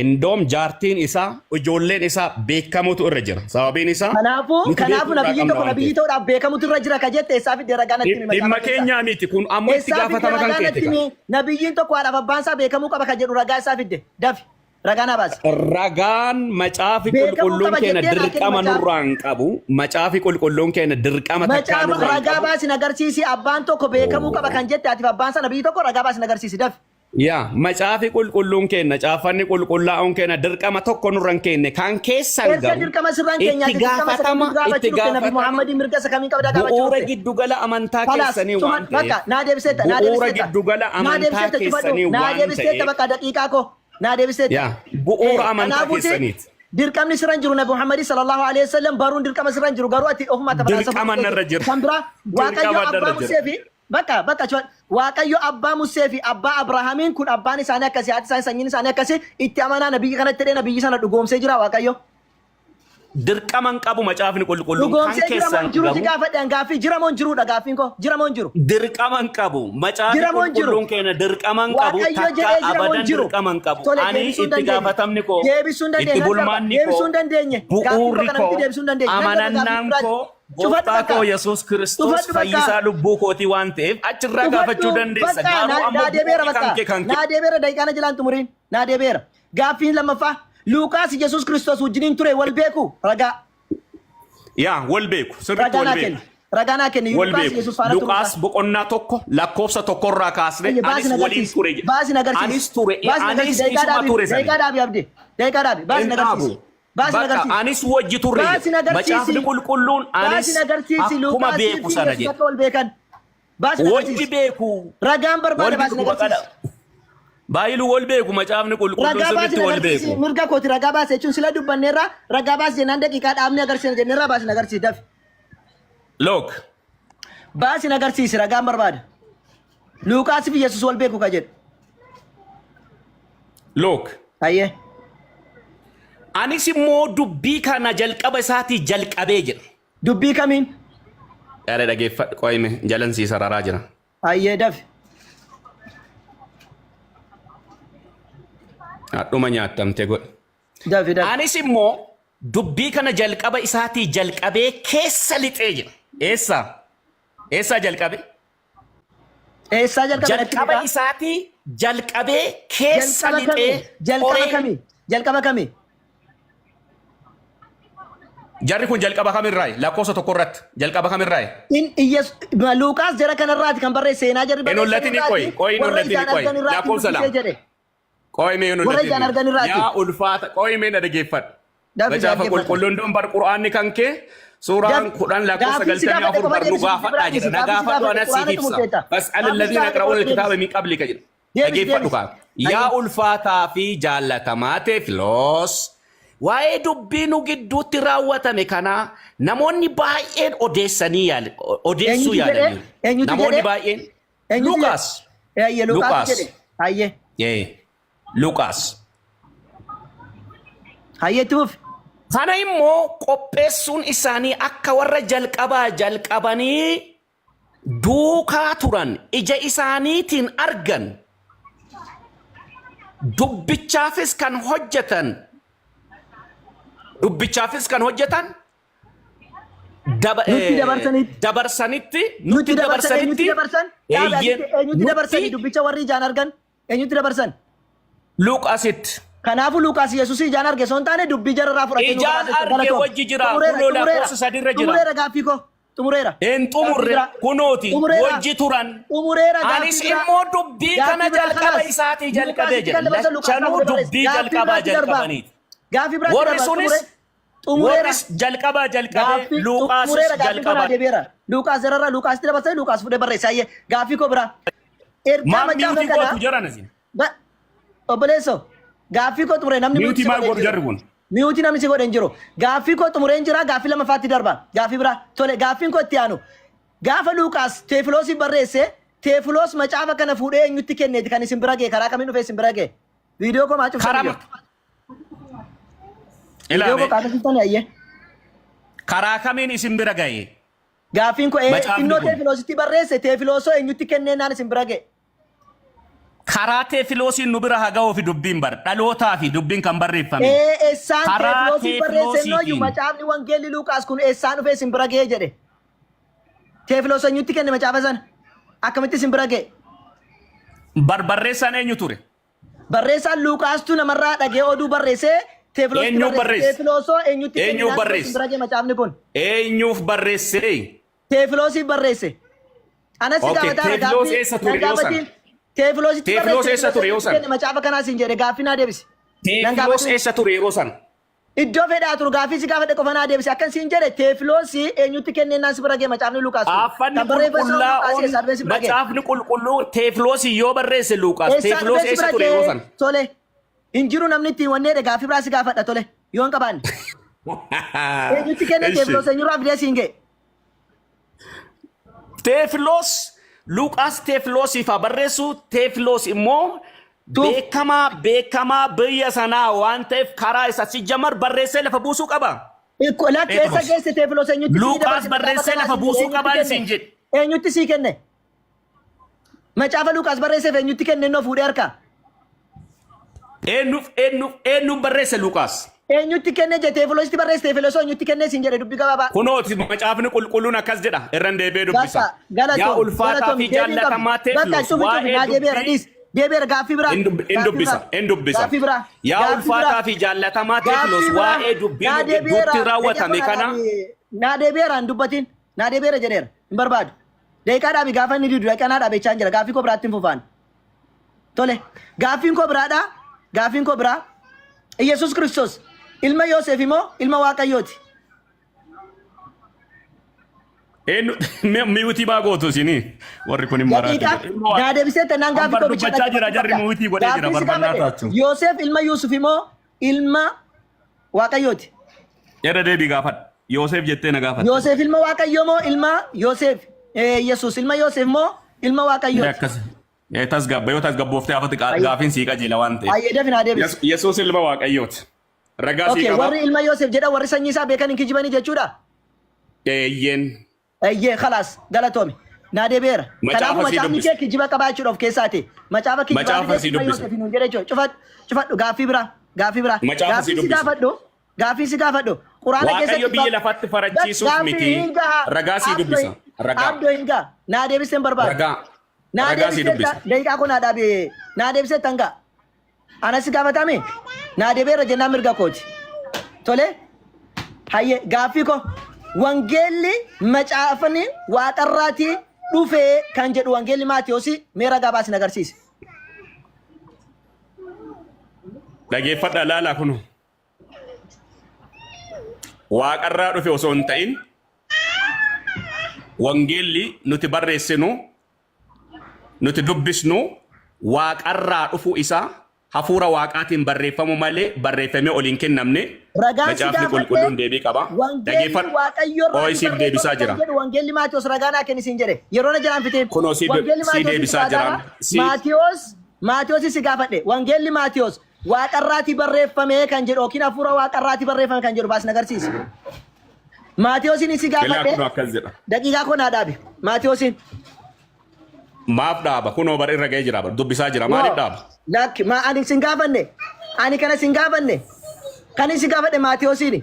Speaker 2: Indoom jaartiin isaa ijoolleen isaa beekamutu irra jira. Sababiin isaa
Speaker 1: Kanaafuu
Speaker 2: nuti
Speaker 1: kanaafuu
Speaker 2: beekuu irraa
Speaker 1: nabiyyiin
Speaker 2: qabna
Speaker 1: tokko
Speaker 2: waan
Speaker 1: nabiyyii
Speaker 2: ta'eef.
Speaker 1: ta'uudhaaf beekamutu irra jira ka jette eessaa fidde ragaa natti himi
Speaker 2: Dhimma
Speaker 1: macaafa keessaa.
Speaker 2: keenyaa miti kun ammoo itti
Speaker 1: Eessaa fidde
Speaker 2: gaafatama kan
Speaker 1: ragaa
Speaker 2: keeti
Speaker 1: natti
Speaker 2: kan.
Speaker 1: himi nabiyyiin tokko haadhaaf abbaan isaa beekamuu qaba ka jedhu ragaa isaa fidde dafi ragaa naa baasi.
Speaker 2: Ragaan macaafi
Speaker 1: Beekamuu
Speaker 2: qulqulluun
Speaker 1: qaba
Speaker 2: keenya
Speaker 1: jettee naa kenni
Speaker 2: dirqama
Speaker 1: macaafa.
Speaker 2: nurraa hin qabu. Macaafi qulqulluun keenya dirqama takkaa
Speaker 1: Macaafa
Speaker 2: nurraa hin
Speaker 1: ragaa
Speaker 2: qabu.
Speaker 1: baasi na agarsiisi abbaan tokko beekamuu qaba kan jette atiif abbaan isaa nabiyyii tokko ragaa baasi na agarsiisi dafi.
Speaker 2: Yaa macaafi qulqulluun keenna caaffanni qullaa'oon keenna dirqama tokko nurra hin keenne kan keessan
Speaker 1: Erga
Speaker 2: garuu
Speaker 1: dirqama sirraan keenya
Speaker 2: itti
Speaker 1: ati dirqama isa
Speaker 2: gaafatama
Speaker 1: kamiin gaafachuu
Speaker 2: itti
Speaker 1: dhufte Nabi
Speaker 2: gaafatama
Speaker 1: Muhammadiin mirga isa kamiin qabdaa gaafachuu
Speaker 2: bu'uura
Speaker 1: dhufte?
Speaker 2: giddugala amantaa
Speaker 1: Kalaas
Speaker 2: keessanii
Speaker 1: cuma
Speaker 2: waan
Speaker 1: bakka
Speaker 2: ta'eef
Speaker 1: naa deebiseetta naa
Speaker 2: bu'uura
Speaker 1: deebiseetta
Speaker 2: giddugala
Speaker 1: naa
Speaker 2: amantaa
Speaker 1: deebiseetta cufadhu
Speaker 2: keessanii
Speaker 1: naa
Speaker 2: waan
Speaker 1: deebiseetta
Speaker 2: ta'eef
Speaker 1: bakka daqiiqaa koo naa deebiseetta.
Speaker 2: yaa bu'uura
Speaker 1: Ee
Speaker 2: amantaa
Speaker 1: kanaafuuti
Speaker 2: keessaniiti.
Speaker 1: dirqamni sirra hin jiru Nabi Muhammadii sallallahu alaihi wasallam baruun dirqama sirra hin jiru garuu ati ofuma tabalaa
Speaker 2: Dirqama narra jira.
Speaker 1: kan biraa Waaqayyo
Speaker 2: Dirqama
Speaker 1: abbaa
Speaker 2: narra jira.
Speaker 1: Musee fi Bakka, bakka, cufa- Waaqayyo abbaa Musee fi abbaa Abrahaamiin kun abbaan isaanii akkasii, haati isaanii, sanyiin isaanii akkasii, itti amanaa nabiyyi kanatti jedhee nabiyyi sana dhugoomsee jira Waaqayyo.
Speaker 2: Dirqama hin qabu macaafni qulqulluun kan
Speaker 1: Dhugoomsee jira moo
Speaker 2: keessan
Speaker 1: hin jiru si
Speaker 2: garuu
Speaker 1: gaafadhe an gaaffii jira moo hin jiruudha gaaffiin koo jira moo hin jiru.
Speaker 2: dirqama hin qabu. Macaafi
Speaker 1: Jira moo hin jiru?
Speaker 2: qulqulluun keenya dirqama hin qabu.
Speaker 1: Waaqayyo
Speaker 2: Takka
Speaker 1: jedhee jira moo hin
Speaker 2: abadan
Speaker 1: jiru?
Speaker 2: dirqama hin qabu.
Speaker 1: Tole
Speaker 2: Ani
Speaker 1: deebisuu hin
Speaker 2: itti
Speaker 1: dandeenye.
Speaker 2: gaafatamni koo,
Speaker 1: Deebisuu hin
Speaker 2: itti
Speaker 1: dandeenye. Nan darba.
Speaker 2: bulmaanni koo,
Speaker 1: Deebisuu hin dandeenye. Gaaffii koo
Speaker 2: bu'uurri
Speaker 1: kana miti
Speaker 2: koo,
Speaker 1: deebisuu hin dandeenye. Nan darba gaaffii
Speaker 2: amanannaan
Speaker 1: biraatti.
Speaker 2: koo
Speaker 1: Cufadhu
Speaker 2: Gooftaa
Speaker 1: bakka.
Speaker 2: koo Yesuus Kiristoos
Speaker 1: Cufadhu bakka.
Speaker 2: fayyisaa lubbuu kootii waan ta'eef achirraa gaafachuu
Speaker 1: Cufadhu
Speaker 2: dandeessa.
Speaker 1: bakka.
Speaker 2: Garuu
Speaker 1: Naa
Speaker 2: ammoo
Speaker 1: naa deebi'eera
Speaker 2: bu'uurri
Speaker 1: bakka.
Speaker 2: kan kee kan kee.
Speaker 1: Naa deebi'eera daqiiqaa na jalaan xumuriin. Naa deebi'eera. Gaaffiin lammaffaa Luuqaas Yesuus Kiristoos wajjiniin ture wal beeku ragaa.
Speaker 2: Yaa wal beeku sirriitti
Speaker 1: Ragaa
Speaker 2: wal
Speaker 1: naa
Speaker 2: beeku.
Speaker 1: kenni. Ragaa naa kenni.
Speaker 2: Wal
Speaker 1: Luuqaas
Speaker 2: beeku.
Speaker 1: Yesuus faana turuu
Speaker 2: Luqaas
Speaker 1: isaa.
Speaker 2: boqonnaa tokko lakkoofsa tokkorraa kaasne
Speaker 1: Ayye baasi
Speaker 2: anis
Speaker 1: na
Speaker 2: waliin
Speaker 1: agarsiisi.
Speaker 2: ture jedhe.
Speaker 1: Baasi na agarsiisi.
Speaker 2: Anis ture
Speaker 1: Baasi na
Speaker 2: anis
Speaker 1: agarsiisi. Daqiiqaa
Speaker 2: isuma
Speaker 1: dhaabi.
Speaker 2: ture sani.
Speaker 1: Daqiiqaa dhaabi abdi. Daqiiqaa dhaabi. Baasi
Speaker 2: Hin
Speaker 1: na agarsiisi.
Speaker 2: dhaabu.
Speaker 1: Baasi na
Speaker 2: Bakka
Speaker 1: agarsiisi.
Speaker 2: anis wajji turre
Speaker 1: Baasi
Speaker 2: jedhe.
Speaker 1: na agarsiisi.
Speaker 2: Macaafni qulqulluun anis
Speaker 1: Baasi na agarsiisi.
Speaker 2: akkuma
Speaker 1: Luuqaasii
Speaker 2: beeku
Speaker 1: fi
Speaker 2: sana
Speaker 1: Yesuus
Speaker 2: jedhe.
Speaker 1: akka wal beekan. Baasi na
Speaker 2: Wajji
Speaker 1: agarsiisi.
Speaker 2: beeku.
Speaker 1: Ragaan barbaada
Speaker 2: Wal
Speaker 1: baasi na
Speaker 2: beeku baqadha.
Speaker 1: agarsiisi.
Speaker 2: Baay'iluu wal beeku macaafni qulqulluun
Speaker 1: Ragaa baasi
Speaker 2: sirriitti
Speaker 1: na
Speaker 2: wal
Speaker 1: agarsiisi.
Speaker 2: beeku.
Speaker 1: Mirga kooti ragaa baasi jechuun sila dubbanneerra ragaa baasi jennaan daqiiqaa dhaabnee agarsiisna jenneerra baasi na agarsiisi dafi.
Speaker 2: Look.
Speaker 1: Baasi agarsiisi ragaan barbaada. Luuqaasii fi Yesuus wal beeku ka jedhu.
Speaker 2: Look.
Speaker 1: Hayyee.
Speaker 2: Anis immoo dubbii kana jalqaba isaatii jalqabee jedha.
Speaker 1: Dubbii kamiin?
Speaker 2: Yaada dhageeffadhu qo'ime jalan sii sararaa jira.
Speaker 1: Hayyee dafi.
Speaker 2: Hadhuma nyaattamte godhe.
Speaker 1: Dafi dafi.
Speaker 2: Anis immoo dubbii kana jalqaba isaatii jalqabee keessa lixee jira. Eessa? Eessaa jalqabe?
Speaker 1: Eessaa jalqabe natti
Speaker 2: Jalqaba
Speaker 1: himi?
Speaker 2: isaatii jalqabee keessa
Speaker 1: Jalqaba
Speaker 2: lixee
Speaker 1: kamii? Jalqaba
Speaker 2: qoree.
Speaker 1: kamii? Jalqaba kamii?
Speaker 2: Jarri kun jalqaba kamirraayi? Lakkoofsa tokko irratti. Jalqaba kamirraayi?
Speaker 1: In Iyyesu Luuqaas jara kanarraati kan barreesse seenaa jarri
Speaker 2: Hin
Speaker 1: barreessan
Speaker 2: hollatini qoyi.
Speaker 1: irraati
Speaker 2: Qoyi hin
Speaker 1: warra
Speaker 2: hollatini
Speaker 1: ijaan
Speaker 2: qoyi.
Speaker 1: argan irraati
Speaker 2: Lakkoofsa
Speaker 1: dubbisee
Speaker 2: 2.
Speaker 1: jedhe.
Speaker 2: Qoyi mee hin
Speaker 1: Warra ijaan
Speaker 2: hollatini.
Speaker 1: argan irraati.
Speaker 2: Yaa ulfaata. Qoyi mee na dhageeffadhu.
Speaker 1: Dafi
Speaker 2: Macaafa
Speaker 1: dhaggeeffadhu.
Speaker 2: qulqulluun duun bar qur'aanni kan kee suuraan
Speaker 1: Daf
Speaker 2: 10 lakkoofsa
Speaker 1: gaafii si
Speaker 2: 94
Speaker 1: gaafadhe qofa
Speaker 2: bar nu
Speaker 1: deebisi dubbii
Speaker 2: gaafadhaa
Speaker 1: biraa
Speaker 2: jedha.
Speaker 1: dhiisi.
Speaker 2: Na
Speaker 1: Gaafii si
Speaker 2: gaafadhu
Speaker 1: gaafadhe
Speaker 2: anas siif
Speaker 1: quraana
Speaker 2: ibsa.
Speaker 1: xumurteetta.
Speaker 2: Fas'al
Speaker 1: Gaafii si
Speaker 2: alladhiina
Speaker 1: gaafadhe
Speaker 2: yaqra'uuna
Speaker 1: qofa
Speaker 2: alkitaaba
Speaker 1: deebisi.
Speaker 2: min qablika jedha.
Speaker 1: Deebisi
Speaker 2: Dhageeffadhu
Speaker 1: deebisi.
Speaker 2: kaa. Yaa
Speaker 1: Hayyee.
Speaker 2: ulfaataa fi jaallatamaa Teefiloos, waa'ee dubbii nu gidduutti raawwatame kanaa namoonni baay'een odeessanii yaal, odeessuu
Speaker 1: Eenyutu jedhee?
Speaker 2: yaalaniiru.
Speaker 1: Eenyutu
Speaker 2: Namoonni
Speaker 1: jedhee?
Speaker 2: baay'een
Speaker 1: Eenyutu jedhe?
Speaker 2: Luqaas.
Speaker 1: Hayyee Luqaas
Speaker 2: Luqaas.
Speaker 1: jedhe. Hayyee.
Speaker 2: Ee, Luqaas.
Speaker 1: Hayyee itti fufi.
Speaker 2: Kana immoo qopheessuun isaanii akka warra jalqabaa jalqabanii duukaa turan ija isaaniitiin argan dubbichaafis kan hojjetan dubbichaafis kan hojjetan daba,
Speaker 1: Nutti dabarsanitti.
Speaker 2: dabarsanitti
Speaker 1: Nutti dabarsan eenyutti dabarsan? Dhaabe
Speaker 2: eeyyeen
Speaker 1: asitti eenyutti dabarsanii
Speaker 2: nutti
Speaker 1: dubbicha warri ijaan argan eenyutti dabarsan?
Speaker 2: Luqaasitti
Speaker 1: Kanaafuu Luqaas Yesuusii ijaan arge osoo hin taane dubbii jararraa fudhatee nu
Speaker 2: ijaan
Speaker 1: dabarse.
Speaker 2: arge
Speaker 1: Galatoom.
Speaker 2: wajji jira
Speaker 1: Xumureera
Speaker 2: kunoo
Speaker 1: xumureera
Speaker 2: lakkoofsa 3rra jira
Speaker 1: xumureera gaaffii koo xumureera.
Speaker 2: hin
Speaker 1: Gaaffii
Speaker 2: xumurre
Speaker 1: biraa
Speaker 2: kunooti
Speaker 1: xumureera
Speaker 2: wajji turan
Speaker 1: xumureera gaaffii
Speaker 2: anis
Speaker 1: biraa
Speaker 2: immoo dubbii kana
Speaker 1: gaaffii biraa
Speaker 2: jalqaba
Speaker 1: kalaas
Speaker 2: isaatii jalqabee
Speaker 1: Luqaasitti
Speaker 2: jedha
Speaker 1: kan dabarsan Luqaas
Speaker 2: lachanuu
Speaker 1: fuudhee barreesse.
Speaker 2: dubbii
Speaker 1: Gaaffii
Speaker 2: jalqabaa
Speaker 1: biraatti darbaa.
Speaker 2: jalqabaniiti
Speaker 1: Gaaffii biraatti
Speaker 2: warri
Speaker 1: darbaa
Speaker 2: sunis
Speaker 1: xumure xumureera.
Speaker 2: warris jalqabaa jalqabee
Speaker 1: Gaaffii
Speaker 2: Luqaasis
Speaker 1: xumureera gaaffii kanaa
Speaker 2: jalqabaa
Speaker 1: deebi'eera. Luqaas jararraa Luqaasitti dabarsanii Luqaas fuudhee barreesse. Hayyee gaaffii koo biraa. Ergaa
Speaker 2: maal
Speaker 1: macaafa
Speaker 2: miutii
Speaker 1: kanaa
Speaker 2: gootu jaran isin
Speaker 1: Obboleessoo gaaffii koo xumuree namni miutii
Speaker 2: miutii
Speaker 1: si
Speaker 2: maal
Speaker 1: godhe hin
Speaker 2: godhu
Speaker 1: jiru.
Speaker 2: jarri kun
Speaker 1: Miutii namni si godhe hin jiru. Gaaffii koo xumureen jira gaaffii lamaffaatti darba. Gaaffii biraa tole gaaffiin koo itti aanu. Gaafa Luuqaas Teefiloosiif barreesse Teefiloos macaafa kana fuudhee eenyutti kenneeti kan isin bira ga'e karaa kamiin dhufee isin bira ga'e? Viidiyoo koo maa cuftan
Speaker 2: karaa
Speaker 1: iyyuu? Viidiyoo koo
Speaker 2: ilaame
Speaker 1: kaasa cuftan ayyee.
Speaker 2: karaa kamiin isin bira ga'e
Speaker 1: Gaaffiin koo
Speaker 2: macaafni
Speaker 1: innoo
Speaker 2: kun
Speaker 1: Teefiloositti barreesse Teefiloosoo eenyutti kennee naan isin bira ga'e?
Speaker 2: Karaa Teefiloosiin nu bira haa ga'uu fi dubbiin bar dhalootaa fi dubbiin kan barreeffame.
Speaker 1: Ee eessaan
Speaker 2: Karaa
Speaker 1: Teefiloosiif barreesse innooyyuu
Speaker 2: Teefiloosiitiin
Speaker 1: macaafni wangeelli Luuqaas kun eessaan dhufee isin bira ga'e jedhe. Teefiloos eenyutti kenne macaafa sana? Akkamitti isin bira ga'e?
Speaker 2: bar barreessaan eenyu ture?
Speaker 1: Barreessaan Luuqaastu namarraa dhagee oduu barreessee Teefiloositti
Speaker 2: Eenyuuf
Speaker 1: barreesse.
Speaker 2: barreesse?
Speaker 1: Teefiloosoo eenyutti kenne
Speaker 2: Eenyuuf
Speaker 1: naan dhufee isin
Speaker 2: barreesse?
Speaker 1: bira ga'e macaafni kun?
Speaker 2: Eenyuuf barreesse?
Speaker 1: Teefiloosiif barreesse. Anas si
Speaker 2: Okay,
Speaker 1: gaafataara
Speaker 2: Teefiloos
Speaker 1: gaaffii
Speaker 2: eessa
Speaker 1: nan
Speaker 2: ture yoo san?
Speaker 1: gaafatiin. Teefiloositti
Speaker 2: Teefiloos
Speaker 1: barreesse
Speaker 2: eessa
Speaker 1: Teefiloos
Speaker 2: ture yoo
Speaker 1: eenyutti
Speaker 2: san?
Speaker 1: kenne macaafa kanaa siin jedhe gaaffii naa deebisi. Nan
Speaker 2: Teefiloos
Speaker 1: gaafatiin.
Speaker 2: eessa ture yeroo san?
Speaker 1: Iddoo fedhaa turu gaaffii si gaafadhe qofa naa deebisi. Akkan siin jedhe Teefiloosii eenyutti kennee naan si bira ga'e macaafni Luqaas kun.
Speaker 2: Caaffanni
Speaker 1: Kan barreeffame Luqaasii
Speaker 2: qulqullaa'oon
Speaker 1: eessaa dhufee si bira ga'e?
Speaker 2: macaafni qulqulluu Teefiloosii yoo barreesse Luqaas
Speaker 1: Eessaa
Speaker 2: Teefiloos
Speaker 1: dhufee si
Speaker 2: eessa
Speaker 1: bira
Speaker 2: ture yeroo
Speaker 1: ga'e?
Speaker 2: san?
Speaker 1: Tole. Hin jiru namni ittiin wanneedha gaaffii biraa si gaafadha tole. Yoo hin qabaanne. Eenyutti kenne
Speaker 2: Eshi.
Speaker 1: Teefiloos eenyurraa fidee siin ga'e?
Speaker 2: Teefiloos Luqaas Teefiloosiif haa barreessu Teefiloos immoo
Speaker 1: Tuuf.
Speaker 2: beekamaa beekamaa biyya sanaa waan ta'eef karaa isa si jamar barreessee lafa buusuu qaba.
Speaker 1: Ikko lakki eessa
Speaker 2: Phexros.
Speaker 1: geesse Teefiloos eenyutti sii
Speaker 2: Luqaas
Speaker 1: dabarse macaafa
Speaker 2: barreessee
Speaker 1: kanaa
Speaker 2: lafa
Speaker 1: siin jedhe
Speaker 2: buusuu
Speaker 1: eenyutti
Speaker 2: qabaan
Speaker 1: kenne?
Speaker 2: siin jedhe.
Speaker 1: Eenyutti sii kenne? Macaafa Luqaas barreesseef eenyutti kenne innoo fuudhee harkaa?
Speaker 2: Eenyuuf eenyuuf eenyuuf barreesse Luqaas?
Speaker 1: Eenyutti kenne jette Teefiloositti barreesse Teefiloosoo eenyutti kenne siin jedhe dubbii gabaabaa.
Speaker 2: Kunooti macaafni qulqulluun akkas jedha irran deebi'ee dubbisa.
Speaker 1: Bakka
Speaker 2: Yaa
Speaker 1: galatoom
Speaker 2: ulfaataa
Speaker 1: galatoom
Speaker 2: fi
Speaker 1: deebii hin qabdu.
Speaker 2: jaallatamaa
Speaker 1: Bakka
Speaker 2: Teefiloos
Speaker 1: cufi cufi
Speaker 2: waa'ee
Speaker 1: naa deebi'eera
Speaker 2: dubbii
Speaker 1: dhiis deebi'eera gaaffii biraa
Speaker 2: in
Speaker 1: gaaffii
Speaker 2: dubbisa
Speaker 1: biraa
Speaker 2: in dubbisa.
Speaker 1: gaaffii biraa
Speaker 2: Yaa
Speaker 1: gaaffii
Speaker 2: ulfaataa
Speaker 1: biraa
Speaker 2: fi jaallatamaa Teefiloos
Speaker 1: gaaffii biraa
Speaker 2: waa'ee dubbii
Speaker 1: naa
Speaker 2: nu gidduutti
Speaker 1: deebi'eera daqiiqaa
Speaker 2: raawwatame
Speaker 1: naa
Speaker 2: kana
Speaker 1: dhaabi naa deebi'eera hin dubbatin naa deebi'eera jedheera hin barbaadu. Daqiiqaa dhaabi gaafa inni didu daqiiqaa naa dhaabechaa jira gaaffii koo biraatti hin fufaan. Tole gaaffiin koo biraadha gaaffiin koo biraa Iyyasuus Kiristoos ilma Yoosef immoo ilma Waaqayyooti.
Speaker 2: Eenyu mi'uutii maa gootu isinii warri kun hin maraate
Speaker 1: Daqiiqaa
Speaker 2: jedhu. Ilma
Speaker 1: naa deebisee tannaan gaaffii
Speaker 2: Ambar
Speaker 1: koo bicha
Speaker 2: dubbachaa jira
Speaker 1: dhaggeeffachuu
Speaker 2: jarri
Speaker 1: qabda.
Speaker 2: mi'uutii godhee jira
Speaker 1: Gaaffii si
Speaker 2: barbannaa
Speaker 1: gaafadhe
Speaker 2: taachuu.
Speaker 1: Yoosef ilma Yuusuf immoo ilma Waaqayyooti.
Speaker 2: Irra deebii gaafadhu. Yoosef jettee na gaafatte.
Speaker 1: Yoosef ilma Waaqayyoo moo ilma Yoosef? Yesuus ilma Yoosef moo ilma Waaqayyooti?
Speaker 2: Akkas. Tasgabba yoo tasgabbooftee hafati
Speaker 1: Ayyee.
Speaker 2: gaafiin sii qajeela waan ta'eef.
Speaker 1: Ayyee dafi naa deebisi.
Speaker 2: Yesuus ilma Waaqayyooti. Ragaa sii
Speaker 1: Okay,
Speaker 2: qaba.
Speaker 1: warri ilma Yoosef jedhan warri sanyii isaa beekan hin kijibanii jechuudha?
Speaker 2: Eeyyeen.
Speaker 1: Eeyyee, khalaas, galatoomi. Naa deebi'eera.
Speaker 2: Macaafa
Speaker 1: Kanaafuu
Speaker 2: sii
Speaker 1: macaafni
Speaker 2: dubbisa.
Speaker 1: kee kijiba qabaa jechuudha of keessaati. Macaafa kijibaa
Speaker 2: Macaafa
Speaker 1: fidee
Speaker 2: sii
Speaker 1: ilma
Speaker 2: dubbisa.
Speaker 1: Yoosef nuun jedhe jechuudha. Cufadhu, cufadhu gaaffii biraa, gaaffii biraa.
Speaker 2: Macaafa sii
Speaker 1: Gaaffii si
Speaker 2: dubbisa.
Speaker 1: gaafadhu, gaaffii si gaafadhu. Quraana
Speaker 2: Waaqayyo
Speaker 1: keessatti
Speaker 2: biyya lafatti farachiisuuf
Speaker 1: Gaaffii
Speaker 2: miti.
Speaker 1: hin gaha.
Speaker 2: Ragaa sii
Speaker 1: Abdoo
Speaker 2: dubbisa. Ragaa.
Speaker 1: Abdoo hin gaha. Naa deebisee hin barbaadu.
Speaker 2: Ragaa.
Speaker 1: Naa
Speaker 2: Ragaa sii
Speaker 1: deebisee
Speaker 2: dubbisa.
Speaker 1: daqiiqaa koo naa dhaabi. Naa deebisee tan gaha. Ana si gaafatame? Naa deebi'eera jennaan mirga kooti. Tole? Hayyee gaaffii koo. Wangeelli macaafni waaqarraatii dhufee kan jedhu wangeelli Maatiyoosi mee ragaa baasi na agarsiisi.
Speaker 2: Dhageeffadhaa laalaa kunu. Waaqarraa dhufe osoo hin ta'in wangeelli nuti barreessinu nuti dubbisnu waaqarraa dhufuu isaa hafuura waaqaatiin barreeffamu malee barreeffamee ol hin kennamne.
Speaker 1: Ragaan si
Speaker 2: Macaafni
Speaker 1: gaafadhe
Speaker 2: qulqulluun deebii qaba.
Speaker 1: wangeelli
Speaker 2: Dhageeffadhu.
Speaker 1: waaqayyo irraa
Speaker 2: Ooyi siif deebisaa
Speaker 1: kan
Speaker 2: jira.
Speaker 1: jedhu wangeelli Maatiyos ragaa naa kenni siin jedhe yeroo na jalaan fiteen.
Speaker 2: Kunoo si
Speaker 1: Wangeelli
Speaker 2: si
Speaker 1: Maatiyos
Speaker 2: deebisaa jiraan. Si
Speaker 1: Maatiyos Maatiyos si gaafadhe wangeelli Maatiyos waaqarraatii barreeffame kan jedhu yookiin hafuura waaqarraatii barreeffame kan jedhu baas na agarsiisi. Maatiyoosin si
Speaker 2: Ilaa
Speaker 1: gaafadhe
Speaker 2: kunoo akkas jedha.
Speaker 1: daqiiqaa koo naa dhaabi. Maatiyoosin.
Speaker 2: Maaf dhaaba? Kunoo bara irra ga'ee jira. Dubbisaa jira. Maaliif dhaaba?
Speaker 1: Lakki ma ani sin gaafanne. Ani kana sin gaafanne. Kan isin gaafadhe Maatiyoosiini.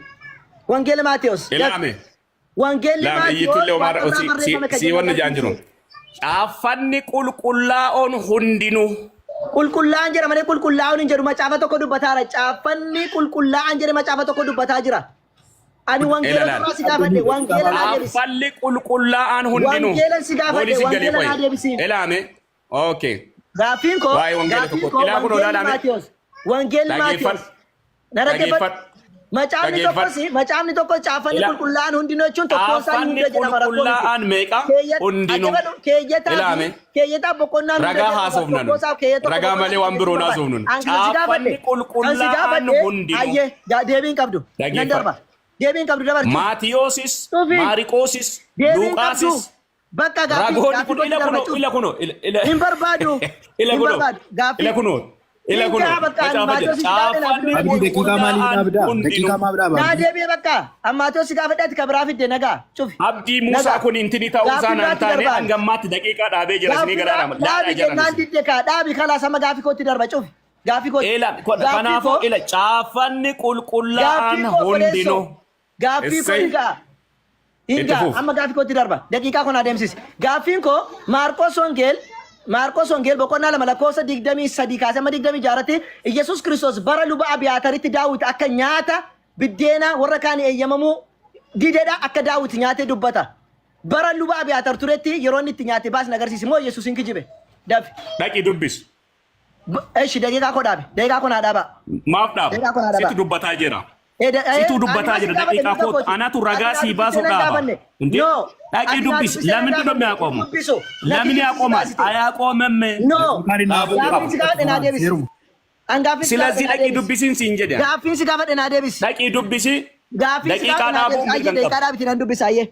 Speaker 1: Wangeela Maatiyoos.
Speaker 2: Ilaame.
Speaker 1: Wangeelli
Speaker 2: Laame
Speaker 1: Maatiyoos
Speaker 2: iyyitullee homaarra
Speaker 1: waaqarraa barreeffame kan
Speaker 2: si
Speaker 1: jedhu
Speaker 2: wanni jaan jiru. Caaffanni qulqullaa'oon hundinuu.
Speaker 1: Qulqullaa'an jedha malee qulqullaa'uun hin jedhu macaafa tokko dubbataara. Caaffanni qulqullaa'an jedhe macaafa tokko dubbataa jira. Ani wangeela
Speaker 2: Ilaalaal.
Speaker 1: irraa si gaafadhe wangeela naa deebisi.
Speaker 2: Caaffanni qulqullaa'aan hundinuu.
Speaker 1: Wangeela si gaafadhe
Speaker 2: Poolisii galee
Speaker 1: wangeela naa
Speaker 2: qoyi.
Speaker 1: deebisi.
Speaker 2: Ilaame. Okay.
Speaker 1: Gaaffiin koo
Speaker 2: Waa'ee wangeela
Speaker 1: gaaffiin
Speaker 2: tokko.
Speaker 1: koo
Speaker 2: Ilaa kunoo
Speaker 1: wangeelli
Speaker 2: ilaalaame.
Speaker 1: Maatiyos. Wangeelli Maatiyos.
Speaker 2: Dhageeffadhu.
Speaker 1: Na dhaggeeffadhu.
Speaker 2: Dhageeffadhu.
Speaker 1: Macaafni
Speaker 2: Dhageeffadhu.
Speaker 1: tokkos macaafni tokko caaffanni
Speaker 2: Ila-
Speaker 1: qulqullaa'aan hundinuu jechuun tokkoon isaa
Speaker 2: Caaffanni
Speaker 1: hunda jedhama rakkoo miti.
Speaker 2: qulqullaa'aan meeqa? Hundinuu.
Speaker 1: Dhaggeeffadhu keeyyataa fi
Speaker 2: Ilaame.
Speaker 1: keeyyataa boqonnaan hunda
Speaker 2: Ragaa
Speaker 1: jedhama
Speaker 2: haasofna
Speaker 1: tokko
Speaker 2: nun.
Speaker 1: isaa keeyyata tokko
Speaker 2: Ragaa
Speaker 1: boqonnaa
Speaker 2: malee waan biroo
Speaker 1: barbaada.
Speaker 2: haasofnu nun.
Speaker 1: An kan si
Speaker 2: Caaffanni
Speaker 1: gaafadhe kan si
Speaker 2: qulqullaa'aan
Speaker 1: gaafadhe
Speaker 2: hundinuu.
Speaker 1: ayyee deebii hin qabdu nan
Speaker 2: Dhageeffadhu.
Speaker 1: darba deebii hin qabdu dabarti.
Speaker 2: Maatiyoosis,
Speaker 1: Dhufi.
Speaker 2: Maariqoosis,
Speaker 1: Deebii hin qabdu.
Speaker 2: Luqaasis.
Speaker 1: Bakka gaaffii
Speaker 2: Ragoonni
Speaker 1: gaaffii
Speaker 2: kun
Speaker 1: kootti
Speaker 2: ila
Speaker 1: darba
Speaker 2: kunoo
Speaker 1: cufi.
Speaker 2: ila kunoo ila ila
Speaker 1: Hin barbaadu.
Speaker 2: ila
Speaker 1: Hin
Speaker 2: kunoo
Speaker 1: barbaadu. Gaaffii.
Speaker 2: ila kunoo ila
Speaker 1: Hin
Speaker 2: kunoo
Speaker 1: gahaa bakka ani
Speaker 2: macaafa jedha.
Speaker 1: Maatiyoosis gaafadhe naaf
Speaker 2: Caaffanni
Speaker 1: fiduu
Speaker 4: Abdii daqiiqaa maaliif
Speaker 2: qulqullaa'aan
Speaker 4: dhaabdaa?
Speaker 2: hundinuu.
Speaker 4: Daqiiqaa maaf dhaaba?
Speaker 1: Naa
Speaker 4: Abdii?
Speaker 1: deebi'e bakka. Amma Maatiyoosi gaafadhe ati ka biraa fidde nagaa. Cufi.
Speaker 2: Abdii Muusaa
Speaker 1: Nagaa.
Speaker 2: kun intini ta'uu isaa
Speaker 1: Gaaffii
Speaker 2: naan
Speaker 1: biraatti
Speaker 2: taane
Speaker 1: darbaan.
Speaker 2: hanga ammaatti daqiiqaa dhaabee jira isinii
Speaker 1: Gaaffii
Speaker 2: garaa
Speaker 1: biraa
Speaker 2: lama laalaa
Speaker 1: dhaabi
Speaker 2: jiran
Speaker 1: jennaan
Speaker 2: isin.
Speaker 1: didde kaa dhaabi kalaas amma gaaffii kootti darba cufi. Gaaffii kootti.
Speaker 2: Ila
Speaker 1: Gaaffii
Speaker 2: kanaafuu
Speaker 1: koo
Speaker 2: ila caaffanni
Speaker 1: gaaffii
Speaker 2: qulqullaa'aan
Speaker 1: koo obboleessoo.
Speaker 2: hundinuu.
Speaker 1: Gaaffii koo
Speaker 2: Essay
Speaker 1: hin ga'a. Hin
Speaker 2: itti
Speaker 1: ga'a.
Speaker 2: fuuf.
Speaker 1: Amma gaaffii kootti darba. Daqiiqaa kun adeemsisi. Gaaffiin koo Maarqos Wongeel Maarqos Wongeel boqonnaa 2 lakkoofsa 23 kaasee amma 26tti Iyyasuus Kiristoos bara luba Abiyaataritti Daawit akka nyaata biddeena warra kaanii eeyyamamuu didedha akka Daawit nyaate dubbata. Bara luba Abiyaatar turetti yeroo inni itti nyaate baas na agarsiisi moo Iyyasuus hin kijibe? Dafi.
Speaker 2: Dhaqi dubbisi.
Speaker 1: Eshi daqiiqaa koo dhaabi. Daqiiqaa koo naa dhaabaa.
Speaker 2: Maaf dhaaba?
Speaker 1: Daqiiqaa koo naa dhaabaa.
Speaker 2: Situ dubbataa jira.
Speaker 1: Eh,
Speaker 2: Situ
Speaker 1: ani
Speaker 2: dubbataa
Speaker 1: ma si
Speaker 2: jira.
Speaker 1: gaafadhe
Speaker 2: Daqiiqaa
Speaker 1: mirga
Speaker 2: koo
Speaker 1: kooti.
Speaker 2: anatu
Speaker 1: Ati
Speaker 2: ragaa
Speaker 1: naa
Speaker 2: sii baasu
Speaker 1: dubbistee nan
Speaker 2: dhaaba.
Speaker 1: gaafanne.
Speaker 2: Hindi?
Speaker 1: No.
Speaker 2: Dhaqii
Speaker 1: Ati naa
Speaker 2: dubbisi.
Speaker 1: dubbistee nan
Speaker 2: Lamni
Speaker 1: gaafanne.
Speaker 2: dubbi yaaqoomu.
Speaker 1: Dubbisu. Na
Speaker 2: Lamni
Speaker 1: kijibsiisi
Speaker 2: yaaqooman.
Speaker 1: baasite.
Speaker 2: Ayaaqoomemme.
Speaker 1: No.
Speaker 4: Daqiiqaan hin
Speaker 2: Dhaabuu
Speaker 4: dhaabuu
Speaker 1: Gaaffiin si
Speaker 2: qaba.
Speaker 1: gaafadhe naa deebisi.
Speaker 4: Seeruma.
Speaker 1: An gaaffiin si gaafadhe
Speaker 2: Silazii
Speaker 1: naa
Speaker 2: dhaqii
Speaker 1: deebisi.
Speaker 2: dubbisiin siin jedhe.
Speaker 1: Gaaffiin si gaafadhe naa deebisi.
Speaker 2: Dhaqii dubbisi.
Speaker 1: Gaaffiin si
Speaker 2: Daqiiqaa
Speaker 1: gaafadhe naa
Speaker 2: dhaabuu
Speaker 1: deebisi.
Speaker 2: mirga
Speaker 1: Ayyee
Speaker 2: hin
Speaker 1: daqiiqaa
Speaker 2: qabdu.
Speaker 1: dhaabiti nan dubbisa ayyee.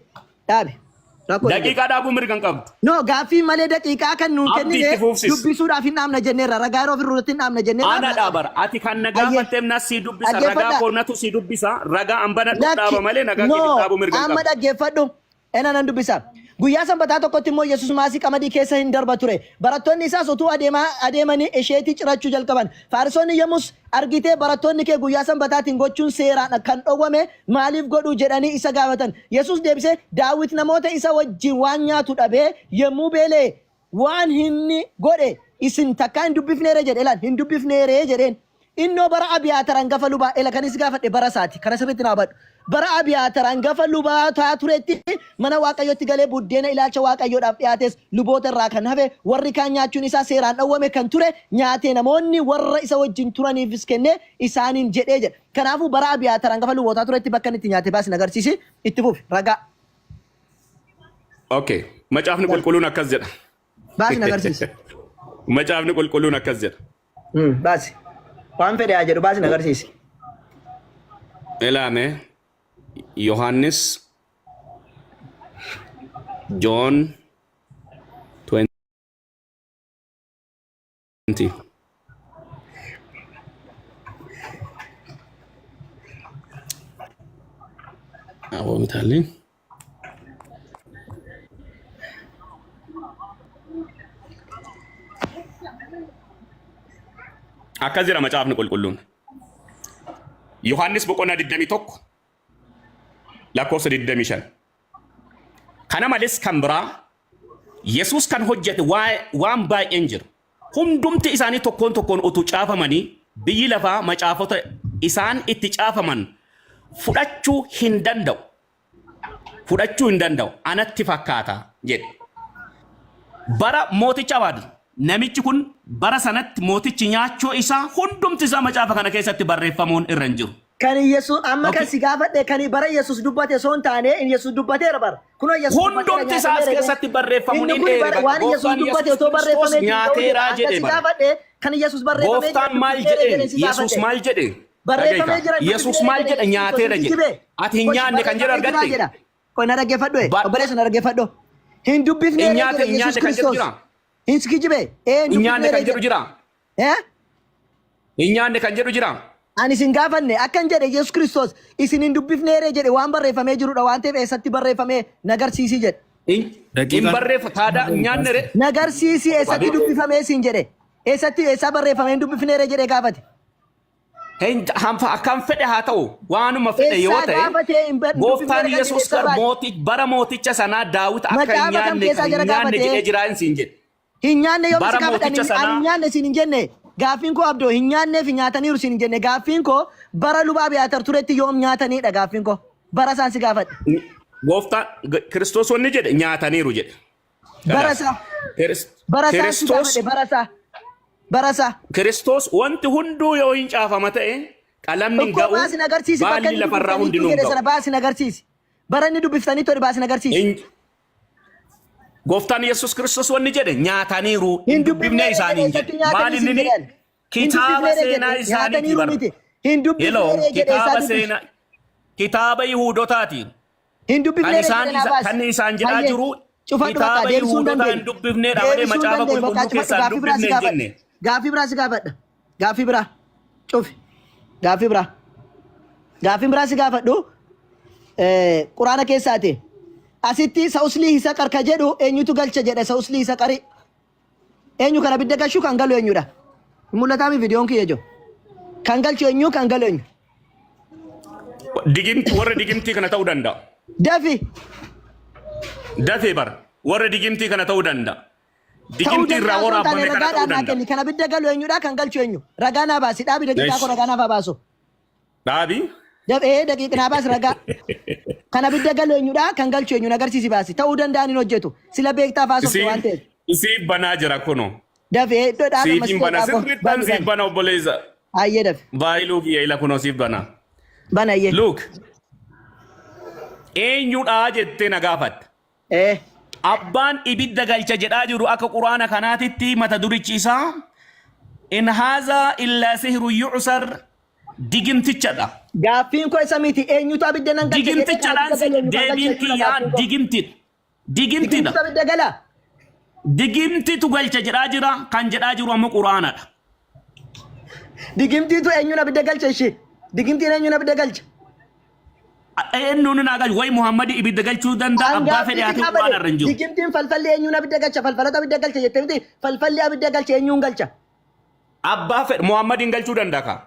Speaker 1: Dhaabi. Rakkoo hin jiru.
Speaker 2: Daqiiqaa dhaabuu mirga hin qabdu.
Speaker 1: No gaaffii malee daqiiqaa kan nuun
Speaker 2: Abdii
Speaker 1: kennine
Speaker 2: itti fuufsis.
Speaker 1: dubbisuudhaaf hin dhaabna jenneerra. Ragaa yeroo ofirra irratti hin dhaabna jenneerra.
Speaker 2: Ana dhaabara. Ati kan na
Speaker 1: Ayyee.
Speaker 2: gaafatteef na sii dubbisa. Ragaa
Speaker 1: Dhaggeeffadhaa.
Speaker 2: koo natu sii dubbisa. Ragaa an banadhu
Speaker 1: Lakki.
Speaker 2: dhaaba malee nagaa
Speaker 1: No.
Speaker 2: keetiif dhaabuu mirga hin
Speaker 1: Amma
Speaker 2: qabdu.
Speaker 1: dhaggeeffadhu. Ena nan dubbisa. Guyyaa sanbataa tokkotti immoo Yesus maasii qamadii keessa hin darba ture. Barattoonni isaas utuu adeemaa adeemanii isheetii cirachuu jalqaban. Faarisoonni yommus argitee barattoonni kee guyyaa sanbataatiin gochuun seeraan kan dhowwame maaliif godhu jedhanii isa gaafatan. Yesus deebisee, Daawit namoota isa wajjin waan nyaatu dhabee yommuu beela'e waan inni godhe isin takkaa hin dubbifneeree jedhe. Ilaal, hin dubbifneeree jedheen. Innoo bara Abiyaatar angafa lubaa, ela kan isi gaafadhe bara isaati, kana sirriitti naa hubadhu. Bara Abiyaatar angafa lubaa ta'aa turetti mana Waaqayyootti galee buddeena ilaalcha Waaqayyoodhaaf dhiyaates luboota irraa kan hafe warri kaan nyaachuun isaa seeraan dhowwame kan ture nyaatee namoonni warra isa wajjin turaniifis kennee isaaniin jedhee jedha. Kanaafuu bara Abiyaatar angafa lubootaa turetti bakka inni itti nyaate baasi na agarsiisi. Itti fufi. Ragaa.
Speaker 2: Okay. Macaafni qulqulluun akkas jedha.
Speaker 1: Baasi na agarsiisi.
Speaker 2: Macaafni qulqulluun akkas jedha.
Speaker 1: Baasi. Waan fedhe haa jedhu baasi na agarsiisi.
Speaker 2: Ilaame Yohaannis Joon Digimtii. Aboo mitaallee. Akkas jedha macaafni qulqulluun. Yohaannis boqonnaa 21 lakkoofsa 25. Kana malees kan biraa Yesuus kan hojjete waan baay'een jira. Hundumti isaanii tokkoon tokkoon utuu caafamanii biyyi lafaa macaafota isaan itti caafaman fudhachuu hin danda'u. Fudhachuu hin danda'u. Anatti fakkaata jedhe. Bara mooticha Abaad namichi kun bara sanatti mootichi nyaachoo isaa hundumti isaa macaafa kana keessatti barreeffamuun irra hin jiru.
Speaker 1: Kan Yesuus amma kan
Speaker 2: Okay.
Speaker 1: si gaafadhe kan bara Yesuus dubbate osoo hin taane inni Yesuus dubbateera bara. Kunoo Yesuus dubbateera
Speaker 2: Hundumti isaa as
Speaker 1: nyaatameera jedhe.
Speaker 2: keessatti barreeffamuun
Speaker 1: Inni
Speaker 2: hin
Speaker 1: kun
Speaker 2: dheere
Speaker 1: bara
Speaker 2: bakka
Speaker 1: waan Yesuus
Speaker 2: gooftaan
Speaker 1: dubbate
Speaker 2: Yesuus
Speaker 1: otoo
Speaker 2: Kiristoos
Speaker 1: barreeffamee hin ta'u jedha.
Speaker 2: nyaateeraa
Speaker 1: Akka
Speaker 2: jedhe
Speaker 1: si
Speaker 2: bara.
Speaker 1: gaafadhe kan Yesuus barreeffamee jira
Speaker 2: Gooftaan maal
Speaker 1: dubbifneera
Speaker 2: jedheen?
Speaker 1: jedhe si
Speaker 2: Yesuus
Speaker 1: gaafadhe.
Speaker 2: maal jedhe?
Speaker 1: Barreeffamee
Speaker 2: Dhaga'i
Speaker 1: jira
Speaker 2: Yesuus
Speaker 1: dubbifneera
Speaker 2: maal
Speaker 1: jedhe
Speaker 2: jedhe
Speaker 1: Yesuus
Speaker 2: nyaateera
Speaker 1: hin
Speaker 2: jedhe.
Speaker 1: jibee.
Speaker 2: Ati hin
Speaker 1: Kosh
Speaker 2: nyaanne kan jedhu
Speaker 1: barreeffamee jira
Speaker 2: argatte?
Speaker 1: jedha. Qoy na dhaggeeffadhu
Speaker 2: Ba-
Speaker 1: obboleessa na dhaggeeffadhu. Hin
Speaker 2: Hin
Speaker 1: dubbifneera
Speaker 2: nyaate
Speaker 1: jedhe
Speaker 2: hin
Speaker 1: Yesuus
Speaker 2: nyaanne kan jedhu
Speaker 1: Kiristoos.
Speaker 2: jira?
Speaker 1: Hin kijibee. Ee hin
Speaker 2: Hin nyaanne
Speaker 1: dubbifneera
Speaker 2: kan jedhu
Speaker 1: jedhe.
Speaker 2: jira?
Speaker 1: Eh?
Speaker 2: Hin nyaanne kan jedhu jira?
Speaker 1: Ani isin gaafanne akkan jedhe Yesuus Kiristoos isin hin dubbifneeree jedhe waan barreeffamee jirudha waan ta'eef eessatti barreeffamee nagarsiisii jedhe.
Speaker 2: Hin hin
Speaker 4: Daqiiqaan
Speaker 2: barreeffa taadaa hin nyaanne re.
Speaker 1: Nagarsiisii eessatti dubbifamee siin jedhe. Eessatti eessaa barreeffamee hin dubbifneeree jedhee gaafate.
Speaker 2: Hin hanfa akkan fedhe haa ta'u waanuma fedhe yoo
Speaker 1: Eessaa
Speaker 2: ta'e
Speaker 1: gaafatee hin
Speaker 2: gooftaan
Speaker 1: dubbifneere kan jedhe
Speaker 2: Yesuus
Speaker 1: eessaa
Speaker 2: gar
Speaker 1: baate.
Speaker 2: mooti bara mooticha sanaa Daawit akka hin
Speaker 1: Macaafa kam
Speaker 2: nyaanne
Speaker 1: keessaa
Speaker 2: kan
Speaker 1: jara
Speaker 2: hin nyaanne
Speaker 1: gaafatee?
Speaker 2: jedhee jira hin siin jedhe.
Speaker 1: Hin nyaanne yoom si
Speaker 2: Bara
Speaker 1: gaafadhan
Speaker 2: mooticha
Speaker 1: ani
Speaker 2: sanaa
Speaker 1: hin nyaanne siin hin jenne. Gaaffiin koo abdoo hin nyaanneef nyaataniiru siin hin jenne. Gaaffiin koo bara luba Abiyaatar turetti yoom nyaatanidha gaaffiin koo. Bara isaan si gaafadhe.
Speaker 2: Gooftaan Kiristoos wanni jedhe nyaataniiru jedhe.
Speaker 1: Bara
Speaker 2: Kanaaf
Speaker 1: isaa. Bara isaan si
Speaker 2: Kiristoos
Speaker 1: gaafadhe bara isaa. Bara isaa.
Speaker 2: Kiristoos wanti hunduu yoo hin caafama ta'e qalamni hin
Speaker 1: Ikkoo
Speaker 2: ga'u
Speaker 1: baasin agarsiisi bakka
Speaker 2: baalli
Speaker 1: inni
Speaker 2: lafarraa
Speaker 1: dubbiftaniittu
Speaker 2: hundinuu hin
Speaker 1: jedhe sana
Speaker 2: ga'u.
Speaker 1: baasin agarsiisi. Bara inni dubbiftaniittu jedhe baasin agarsiisi.
Speaker 2: Hin- Gooftaan Yesuus Kiristoos wanni jedhe nyaataniiru
Speaker 1: Hin
Speaker 2: hin dubbifne
Speaker 1: dubbifneere jedhe
Speaker 2: isaaniin
Speaker 1: eessatti
Speaker 2: jedhe. Maal
Speaker 1: nyaatanii siin
Speaker 2: inni
Speaker 1: jedhan. Hin
Speaker 2: kitaaba
Speaker 1: dubbifneere
Speaker 2: seenaa
Speaker 1: jedhe
Speaker 2: isaaniiti
Speaker 1: nyaataniiru
Speaker 2: bara.
Speaker 1: miti. Hin
Speaker 2: Hello,
Speaker 1: dubbifneere jedhe eessaa
Speaker 2: kitaaba
Speaker 1: dubbisu.
Speaker 2: seenaa kitaaba Yihuudotaati.
Speaker 1: Hin
Speaker 2: Kan
Speaker 1: dubbifneere
Speaker 2: isaan
Speaker 1: jedhe naa
Speaker 2: isa,
Speaker 1: baasi.
Speaker 2: kan isaan jedhaa
Speaker 1: Hayyee
Speaker 2: jiru
Speaker 1: cufadhu bakka
Speaker 2: kitaaba
Speaker 1: deebisuu hin
Speaker 2: Yihuudotaa hin
Speaker 1: dandeenye.
Speaker 2: dubbifneedha malee
Speaker 1: Deebisuu hin
Speaker 2: macaafa
Speaker 1: dandeenye bakka
Speaker 2: qulqulluu
Speaker 1: cufadhu
Speaker 2: keessaa hin
Speaker 1: gaaffii biraa si
Speaker 2: dubbifne hin
Speaker 1: gaafadha.
Speaker 2: jenne.
Speaker 1: Gaaffii biraa si gaafadha. Gaaffii biraa cufi. Gaaffii biraa. Gaaffiin biraa si gaafadhu quraana keessaati. Asitti sa'uslii saqar ka jedhu eenyutu galcha jedha sa'uslii saqari. Eenyu kan abidda galchu kan galu eenyudha? Hin mul'ataa mi viidiyoon kiyya jiru? Kan galchu eenyu kan galu eenyu?
Speaker 2: Digimti warra digimtii kana ta'uu danda'a.
Speaker 1: Dafi
Speaker 2: Dafee bara warra digimtii kana ta'uu danda'a.
Speaker 1: ta'uu
Speaker 2: Digimtii irraa
Speaker 1: danda'a osoo hin taane
Speaker 2: waraabame kana ta'uu
Speaker 1: ragaadhaan naa
Speaker 2: danda'a.
Speaker 1: kenni. Kan abidda galu eenyudha kan galchu eenyu? Ragaa naa baasi dhaabi daqiiqaa koo
Speaker 2: Eesh.
Speaker 1: ragaa naaf haa baasu.
Speaker 2: Dhaabi.
Speaker 1: Dafee daqiiqa naa baasi ragaa. Kan abidda galu eenyudha kan galchu eenyu na agarsiisi baasi. Ta'uu danda'an hin hojjetu. Sila beektaa faasofte waan ta'eef.
Speaker 2: Isiif banaa jira kunoo.
Speaker 1: Dafee iddoo dhaabe
Speaker 2: Siif hin
Speaker 1: masjida
Speaker 2: bana
Speaker 1: dhaaboo.
Speaker 2: sirrittan
Speaker 1: Bani
Speaker 2: siif
Speaker 1: bani.
Speaker 2: bana obboleessa.
Speaker 1: Hayyee dafe.
Speaker 2: Baay'ee kiyya ila kunoo siif bana.
Speaker 1: Bana hayyee.
Speaker 2: Look. Eenyudhaa jettee na gaafatte.
Speaker 1: Ee.
Speaker 2: Abbaan ibidda galcha jedhaa jiru akka quraana kanaatitti mata durichi isaa in haazaa illaa sihru yu'sar digimtichadha.
Speaker 1: Gaaffiin koo isa miti eenyutu abidda nan galcha jedhee kan
Speaker 2: Digimtichadhaan
Speaker 1: abidda
Speaker 2: si
Speaker 1: galu eenyu kan galcha
Speaker 2: deebiin
Speaker 1: jechuudha
Speaker 2: kiyyaa
Speaker 1: gaaffiin koo.
Speaker 2: digimtidha. Digimtidha.
Speaker 1: Digimtitu abidda gala.
Speaker 2: Digimtitu galcha jedhaa jira kan jedhaa jiru ammoo quraanadha.
Speaker 1: Digimtiitu eenyuun abidda galcha ishee. Digimtiin eenyuun abidda galcha.
Speaker 2: Eenyuun naa galchu wayi Muhammad ibidda galchuu danda'a
Speaker 1: An
Speaker 2: abbaa fedhe
Speaker 1: gaaffiitti
Speaker 2: haa ta'u
Speaker 1: qabade
Speaker 2: quraana irra hin jiru.
Speaker 1: digimtiin falfalli eenyuun abidda galcha falfalatu abidda galcha jettee miti falfalli abidda galcha eenyuun galcha.
Speaker 2: Abbaa fedhe Muhammadiin galchuu danda'a kaa.